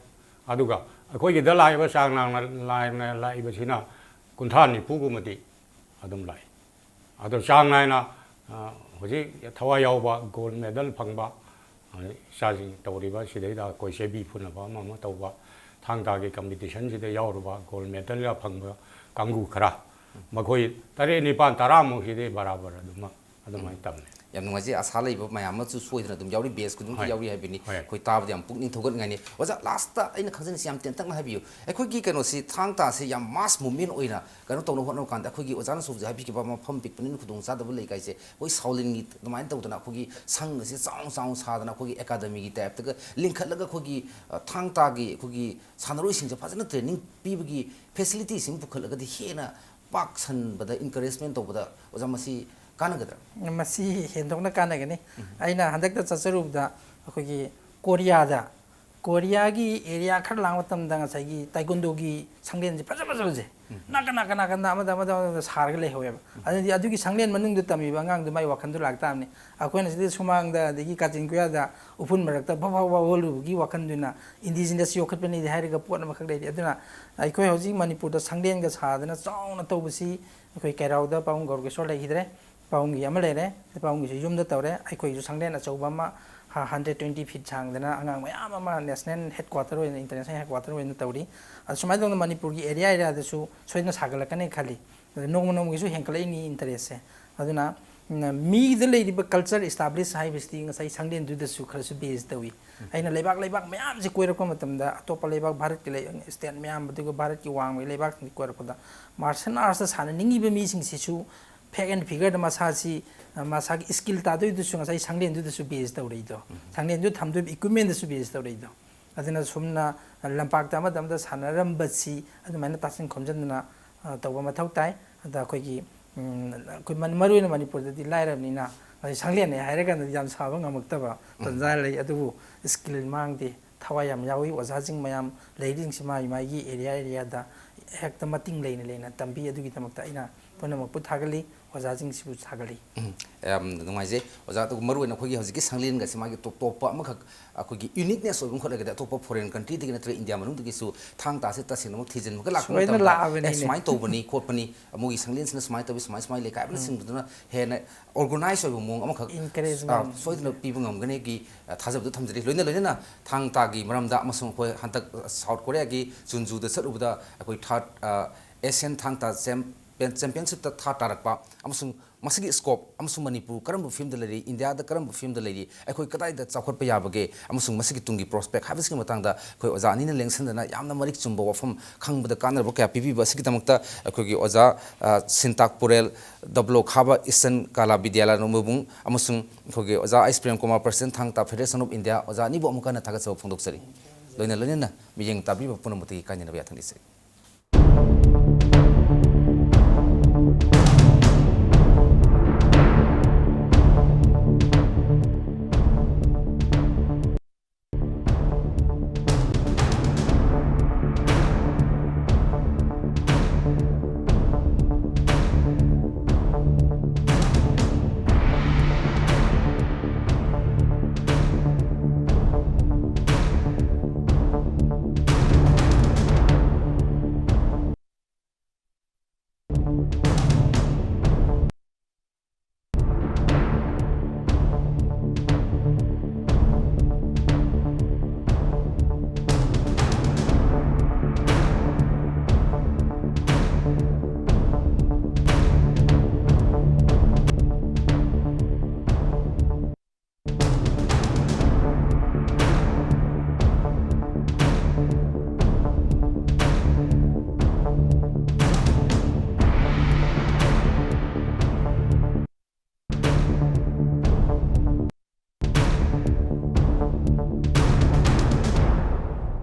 ꯑꯗꯨꯒ ꯑꯩꯈꯣꯏꯒꯤꯗ ꯂꯥꯛꯏꯕ ꯆꯥꯡ ꯅꯥꯏꯅ, ꯅꯥꯏꯅ ꯂꯥꯛꯏꯕꯁꯤꯅ ꯀꯨꯟꯊ꯭ꯔꯥ ꯅꯤꯐꯨꯒꯨꯝꯕꯗꯤ ꯑꯗꯨꯝ ꯂꯥꯛꯏ꯫ ꯑꯗꯣ ꯆꯥꯡ ꯅꯥꯏꯅ, ꯑ, ꯍꯧꯖꯤꯛ ꯊꯋꯥꯏ ꯌꯥꯎꯕ gold medal ꯐꯪꯕ, ꯑ, ꯏꯆꯥꯁꯤꯡ ꯇꯧꯔꯤꯕ ꯁꯤꯗꯩꯗ ꯑꯩꯈꯣꯏ ꯆꯦꯕꯤ ꯐꯨꯅꯕ ꯑꯃ ꯑꯃ ꯇꯧꯕ, ꯊꯥꯡ ꯇꯥꯒꯤ competitionꯁꯤꯗ ꯌꯥꯎꯔꯨꯕ gold medalꯒ ꯐꯪꯕ ꯀꯥꯡꯕꯨ ꯈꯔ, ꯃꯈꯣꯏ ꯇꯔꯦꯠ, ꯅꯤꯄꯥꯟ, ꯇꯔꯥꯃꯨꯛꯁꯤꯗꯤ ꯕꯔꯥꯕꯔ ꯑꯗꯨꯃꯛ ꯑꯗꯨꯃꯥꯏꯅ ꯇꯝꯃꯦ꯫ ꯌꯥꯝ ꯅꯨꯡꯉꯥꯏꯖꯩ꯫ ꯑꯁꯥ ꯂꯩꯕ ꯃꯌꯥꯝ ꯑꯃꯁꯨ ꯁꯣꯏꯗꯅ ꯑꯗꯨꯝ ꯌꯥꯎꯔꯤ, batch ꯈꯨꯗꯤꯡꯃꯛꯀꯤ ꯍꯣꯏ꯫ ꯌꯥꯎꯔꯤ ꯍꯥꯏꯕꯅꯤ꯫ ꯍꯣꯏ꯫ ꯑꯩꯈꯣꯏ ꯇꯥꯕꯗ ꯌꯥꯝ ꯄꯨꯛꯅꯤꯡ ꯊꯧꯒꯠꯅꯤꯡꯉꯥꯏꯅꯤ꯫ ꯑꯣꯖꯥ, lastꯇ ꯑꯩꯅ ꯈꯪꯖꯅꯤꯡꯉꯤꯁꯤ ꯌꯥꯝ ꯇꯦꯟꯇꯛꯅ ꯍꯥꯏꯕꯤꯌꯨ꯫ ꯑꯩꯈꯣꯏꯒꯤ ꯀꯩꯅꯣꯁꯤ, ꯊꯥꯡ ꯇꯥꯁꯤ ꯌꯥꯝ mass movement ꯑꯣꯏꯅ ꯀꯩꯅꯣ ꯇꯧꯅꯕ ꯍꯣꯠꯅꯕ ꯀꯥꯟꯗ, ꯑꯩꯈꯣꯏꯒꯤ ꯑꯣꯖꯥꯅꯁꯨ ꯍꯧꯖꯤꯛ ꯍꯥꯏꯕꯤꯈꯤꯕ ꯃꯐꯝ ꯄꯤꯛꯄꯅꯤꯅ ꯈꯨꯗꯣꯡꯆꯥꯗꯕ ꯂꯩ ꯀꯥꯏꯁꯦ, ꯑꯩꯈꯣꯏ ꯁꯥꯎꯂꯤꯟꯒꯤ ꯑꯗꯨꯃꯥꯏꯅ ꯇꯧꯗꯅ ꯑꯩꯈꯣꯏꯒꯤ ꯁꯪ ꯑꯁꯤ ꯆꯥꯎꯅ ꯆꯥꯎꯅ ꯁꯥꯗꯅ ꯑꯩꯈꯣꯏꯒꯤ academyꯒꯤ typeꯇꯒ ꯂꯤꯡꯈꯠꯂꯒ ꯑꯩꯈꯣꯏꯒꯤ, ꯑ, ꯊꯥꯡ ꯇꯥꯒꯤ ꯑꯩꯈꯣꯏꯒꯤ ꯁꯥꯟꯅꯔꯣꯏꯁꯤꯡꯁꯦ ꯐꯖꯅ training ꯄꯤꯕꯒꯤ facilityꯁꯤꯡ ꯄꯨꯈꯠꯂꯒꯗꯤ ꯍꯦꯟꯅ ꯄꯥꯛ ꯁꯟꯕꯗ, encouragement ꯇꯧꯕꯗ ꯑꯣꯖꯥ ꯃꯁꯤ ꯀꯥꯟꯅꯒꯗ꯭ꯔꯥ? ꯃꯁꯤ ꯍꯦꯟꯗꯣꯛꯅ ꯀꯥꯟꯅꯒꯅꯤ꯫ ꯎꯝ꯫ ꯑꯩꯅ ꯍꯟꯗꯛꯇ ꯆꯠꯆꯔꯨꯕꯗ ꯑꯩꯈꯣꯏꯒꯤ ꯀꯣꯔꯤꯌꯥꯗ, ꯀꯣꯔꯤꯌꯥꯒꯤ area ꯈꯔ ꯂꯥꯡꯕ ꯃꯇꯝꯗ ꯉꯁꯥꯏꯒꯤ taekwondoꯒꯤ ꯁꯪꯂꯦꯟꯁꯦ ꯐꯖ ꯐꯖꯕꯁꯦ, ꯎꯝ꯫ ꯅꯥꯀꯟ ꯅꯥꯀꯟ ꯅꯥꯀꯟꯗ ꯑꯃꯗ ꯑꯃꯗ ꯑꯃꯗ ꯁꯥꯔꯒ ꯂꯩꯍꯧꯋꯦꯕ꯫ ꯎꯝ꯫ ꯑꯗꯨꯗꯤ ꯑꯗꯨꯒꯤ ꯁꯪꯂꯦꯟ ꯃꯅꯨꯡꯗ ꯇꯝꯃꯤꯕ ꯑꯉꯥꯡꯗꯨ ꯃꯥꯏ ꯋꯥꯈꯜꯗꯨ ꯂꯥꯛꯇꯥꯕꯅꯤ꯫ ꯑꯩꯈꯣꯏꯅ ꯁꯤꯗ ꯁꯨꯃꯥꯡꯗ ꯑꯗꯒꯤ ꯀꯥꯆꯤꯟ ꯀꯣꯌꯥꯗ ꯎꯐꯨꯟ ꯃꯔꯛꯇ ꯐꯥꯎ ꯐꯥꯎ ꯐꯥꯎ ꯍꯣꯜꯂꯨꯕꯒꯤ ꯋꯥꯈꯜꯗꯨꯅ indigenous ꯌꯣꯛꯈꯠꯄꯅꯤꯗꯤ ꯍꯥꯏꯔꯒ ꯄꯣꯠ ꯑꯃꯈꯛ ꯂꯩꯔꯤ꯫ ꯑꯗꯨꯅ ꯑꯩꯈꯣꯏ ꯍꯧꯖꯤꯛ ꯃꯅꯤꯄꯨꯔꯗ ꯁꯪꯂꯦꯟꯒ ꯁꯥꯗꯅ ꯆꯥꯎꯅ ꯇꯧꯕꯁꯤ ꯑꯩꯈꯣꯏ ꯀꯩꯔꯥꯎꯗ ꯄꯥꯕꯨꯡ ꯒꯧꯔꯀꯦꯁꯣꯔ ꯂꯩꯈꯤꯗ꯭ꯔꯦ꯫ ꯄꯥꯕꯨꯡꯒꯤ ꯑꯃ ꯂꯩꯔꯦ꯫ ꯄꯥꯕꯨꯡꯒꯤꯁꯨ ꯌꯨꯝꯗ ꯇꯧꯔꯦ꯫ ꯑꯩꯈꯣꯏꯁꯨ ꯁꯪꯂꯦꯟ ꯑꯆꯧꯕ ꯑꯃ ꯍ-, hundred twenty feet ꯁꯥꯡꯗꯅ ꯑꯉꯥꯡ ꯃꯌꯥꯝ ꯑꯃ national headquarter ꯑꯣꯏꯅ, international headquarter ꯑꯣꯏꯅ ꯇꯧꯔꯤ꯫ ꯑꯁꯨꯃꯥꯏꯅ ꯇꯧꯗꯅ ꯃꯅꯤꯄꯨꯔꯒꯤ area areaꯗꯁꯨ ꯁꯣꯏꯗꯅ ꯁꯥꯒꯠꯂꯛꯀꯅꯤ ꯈꯜꯂꯤ꯫ ꯑꯗꯨ ꯅꯣꯡꯃ ꯅꯣꯡꯃꯒꯤꯁꯨ ꯍꯦꯟꯒꯠꯂꯛꯏꯅꯤ interestꯁꯦ꯫ ꯑꯗꯨꯅ, ꯎꯝ, ꯃꯤꯗ ꯂꯩꯔꯤꯕ culture establish ꯍꯥꯏꯕꯁꯤꯗꯤ ꯉꯁꯥꯏ ꯁꯪꯂꯦꯟꯗꯨꯗꯁꯨ ꯈꯔꯁꯨ base ꯇꯧꯏ꯫ ꯎꯝ꯫ ꯑꯩꯅ ꯂꯩꯕꯥꯛ ꯂꯩꯕꯥꯛ ꯃꯌꯥꯝꯁꯦ ꯀꯣꯏꯔꯛꯄ ꯃꯇꯝꯗ, ꯑꯇꯣꯞꯄ ꯂꯩꯕꯥꯛ ꯚꯥꯔꯠꯀꯤ ꯂꯩ-, state ꯃꯌꯥꯝ, ꯑꯗꯨꯒ ꯚꯥꯔꯠꯀꯤ ꯋꯥꯡꯃꯒꯤ ꯂꯩꯕꯥꯛꯁꯤꯡꯁꯦ ꯀꯣꯏꯔꯛꯄꯗ, martial artsꯇ ꯁꯥꯟꯅꯅꯤꯡꯉꯤꯕ ꯃꯤꯁꯤꯡꯁꯤꯁꯨ fact and figureꯗ ꯃꯁꯥꯁꯤ, ꯑ, ꯃꯁꯥꯒꯤ skill ꯇꯥꯗꯣꯏꯗꯨꯁꯨ ꯉꯁꯥꯏ ꯁꯪꯂꯦꯟꯗꯨꯗꯁꯨ base ꯇꯧꯔꯛꯏꯗꯣ꯫ ꯎꯝ꯫ ꯁꯪꯂꯦꯟꯗꯨ ꯊꯝꯗꯣꯏꯕ equipmentꯗꯁꯨ base ꯇꯧꯔꯛꯏꯗꯣ꯫ ꯑꯗꯨꯅ ꯁꯨꯝꯅ ꯂꯝꯄꯥꯛꯇ ꯑꯃꯗ ꯑꯃꯗ ꯁꯥꯟꯅꯔꯝꯕꯁꯤ ꯑꯗꯨꯃꯥꯏꯅ ꯇꯥꯁꯤꯟ ꯈꯣꯝꯖꯤꯟꯗꯅ, ꯑ, ꯇꯧꯕ ꯃꯊꯧ ꯇꯥꯏ꯫ ꯑꯗ ꯑꯩꯈꯣꯏꯒꯤ, ꯎꯝ, ꯑꯩꯈꯣꯏ ꯃꯅꯤ-, ꯃꯔꯨ ꯑꯣꯏꯅ ꯃꯅꯤꯄꯨꯔꯗꯗꯤ ꯂꯥꯏꯔꯕꯅꯤꯅ, ꯉꯁꯥꯏ ꯁꯪꯂꯦꯟꯅꯦ ꯍꯥꯏꯔꯀꯥꯟꯗꯗꯤ ꯌꯥꯝ ꯁꯥꯕ ꯉꯝꯃꯛꯇꯕ ꯎꯝ꯫ ꯇꯟꯖꯥ ꯂꯩ꯫ ꯑꯗꯨꯕꯨ skill ꯃꯥꯡꯗꯦ, ꯊꯋꯥꯏ ꯌꯥꯝ ꯌꯥꯎꯏ꯫ ꯑꯣꯖꯥꯁꯤꯡ ꯃꯌꯥꯝ ꯂꯩꯔꯤꯁꯤꯡꯁꯤ ꯃꯥꯒꯤ ꯃꯥꯒꯤ area areaꯗ ꯍꯦꯛꯇ ꯃꯇꯤꯡ ꯂꯩꯅ ꯂꯩꯅ ꯇꯝꯕꯤ꯫ ꯑꯗꯨꯒꯤꯗꯃꯛꯇ ꯑꯩꯅ ꯄꯨꯝꯅꯃꯛꯄꯨ ꯊꯥꯒꯠꯂꯤ꯫ ꯑꯣꯖꯥꯁꯤꯡꯁꯤꯕꯨ ꯁꯥꯒꯠꯂꯤ꯫ ꯎꯝ, ꯌꯥꯝꯅ ꯅꯨꯡꯉꯥꯏꯖꯩ ꯑꯣꯖꯥ꯫ ꯑꯗꯨꯒ ꯃꯔꯨꯑꯣꯏꯅ ꯑꯩꯈꯣꯏꯒꯤ ꯍꯧꯖꯤꯛꯀꯤ ꯁꯪꯂꯦꯟꯒꯁꯤ ꯃꯥꯒꯤ ꯇꯣꯞ ꯇꯣꯞꯄ ꯑꯃꯈꯛ ꯑꯩꯈꯣꯏꯒꯤ ꯌꯨꯅꯤꯛꯅꯦꯁ ꯑꯣꯏꯕ ꯑꯃꯈꯛ ꯂꯩꯔꯒꯗꯤ, ꯑꯇꯣꯞꯄ ꯐꯣꯔꯦꯟ ꯀꯟꯇ꯭ꯔꯤꯗꯒꯤ ꯅꯠꯇ꯭ꯔꯒ ꯏꯟꯗꯤꯌꯥ ꯃꯅꯨꯡꯗꯒꯤꯁꯨ ꯊꯥꯡ ꯇꯥꯁꯦ ꯇꯁꯦꯡꯅꯃꯛ ꯊꯤꯖꯤꯟꯕꯒ ꯂꯥꯛꯄ ꯁꯣꯏꯗꯅ ꯃꯇꯝꯗ, "ꯑꯦ, ꯂꯥꯛꯑꯕꯅꯤꯅꯦ꯫ ꯁꯨꯃꯥꯏꯅ ꯇꯧꯕꯅꯤ ꯈꯣꯠꯄꯅꯤ, ꯃꯣꯏꯒꯤ ꯁꯪꯂꯦꯟꯁꯤꯅ ꯁꯨꯃꯥꯏꯅ ꯇꯧꯏ, ꯁꯨꯃꯥꯏ ꯁꯨꯃꯥꯏꯅ ꯂꯩ" ꯀꯥꯏ ꯍꯥꯏꯕꯅꯆꯤꯡꯕꯗꯨꯅ ꯍꯦꯟꯅ ꯑꯣꯔꯒꯅꯥꯏꯖ ꯑꯣꯏꯕ ꯃꯑꯣꯡ ꯑꯃꯈꯛ, Encouragement꯫ ꯑ, ꯁꯣꯏꯗꯅ ꯄꯤꯕ ꯉꯝꯒꯅꯤꯒꯤ, ꯑ, ꯊꯥꯖꯕꯗꯨ ꯊꯝꯖꯔꯤ꯫ ꯂꯣꯏꯅ ꯂꯣꯏꯅꯅ ꯊꯥꯡ ꯇꯥꯒꯤ ꯃꯔꯝꯗ ꯑꯃꯁꯨꯡ ꯑꯩꯈꯣꯏ ꯍꯟꯗꯛ ꯁꯥꯎꯠ ꯀꯣꯔꯤꯌꯥꯒꯤ ꯆꯨꯟꯖꯨꯗ ꯆꯠꯂꯨꯕꯗ ꯑꯩꯈꯣꯏ ꯊꯥꯔꯠ, ꯑ, ꯑꯦꯁꯤꯌꯥꯟ ꯊꯥꯡ ꯇꯥ ꯆꯦꯝ-, ꯆꯦꯝꯄꯤꯌꯟꯁꯤꯞꯇ ꯊꯥꯔꯠ ꯇꯥꯔꯛꯄ ꯑꯃꯁꯨꯡ ꯃꯁꯤꯒꯤ ꯁ꯭ꯀꯣꯞ ꯑꯃꯁꯨꯡ ꯃꯅꯤꯄꯨꯔ ꯀꯔꯝꯕ ꯐꯤꯕꯝꯗ ꯂꯩꯔꯤ, ꯏꯟꯗꯤꯌꯥꯗ ꯀꯔꯝꯕ ꯐꯤꯕꯝꯗ ꯂꯩꯔꯤ, ꯑꯩꯈꯣꯏ ꯀꯗꯥꯏꯗ ꯆꯥꯎꯈꯠꯄ ꯌꯥꯕꯒꯦ ꯑꯃꯁꯨꯡ ꯃꯁꯤꯒꯤ ꯇꯨꯡꯒꯤ ꯄ꯭ꯔꯣꯁꯄꯦꯛ ꯍꯥꯏꯕꯁꯤꯒꯤ ꯃꯇꯥꯡꯗ ꯑꯩꯈꯣꯏ ꯑꯣꯖꯥ ꯑꯅꯤꯅ ꯂꯦꯡꯁꯤꯟꯗꯅ ꯌꯥꯝꯅ ꯃꯔꯤꯛ ꯆꯨꯝꯕ ꯋꯥꯐꯝ, ꯈꯪꯕꯗ ꯀꯥꯟꯅꯕ ꯀꯌꯥ ꯄꯤꯕꯤꯕ ꯑꯁꯤꯒꯤꯗꯃꯛꯇ ꯑꯩꯈꯣꯏꯒꯤ ꯑꯣꯖꯥ, ꯑ, ꯁꯤꯟꯇꯥꯛ ꯄꯨꯔꯦꯜ, ꯗꯕ꯭ꯂꯣ ꯈꯥꯕ ꯏꯁꯇꯔꯟ ꯀꯥꯂꯥ ꯕꯤꯗ꯭ꯌꯥꯂꯌ ꯅꯣꯡꯃꯕꯨꯡ ꯑꯃꯁꯨꯡ ꯑꯩꯈꯣꯏꯒꯤ ꯑꯣꯖꯥ ꯑꯩꯁ ꯄ꯭ꯔꯦꯝ ꯀꯨꯃꯥꯔ, ꯄ꯭ꯔꯁꯤꯗꯦꯟ ꯊꯥꯡ ꯇꯥ ꯐꯦꯗꯔꯦꯁꯟ ꯑꯣꯐ ꯏꯟꯗꯤꯌꯥ, ꯑꯣꯖꯥ ꯑꯅꯤꯕꯨ ꯑꯃꯨꯛ ꯍꯟꯅ ꯊꯥꯒꯠꯆꯕ ꯐꯣꯡꯗꯣꯛꯆꯔꯤ꯫ ꯂꯣꯏꯅ ꯂꯣꯏꯅꯅ ꯃꯤꯠꯌꯦꯡ ꯇꯥꯕꯤꯕ ꯄꯨꯝꯅꯃꯛꯇꯒꯤ ꯀꯥꯏꯅꯅꯕ ꯌꯥꯊꯪ ꯅꯤꯖꯔꯤ꯫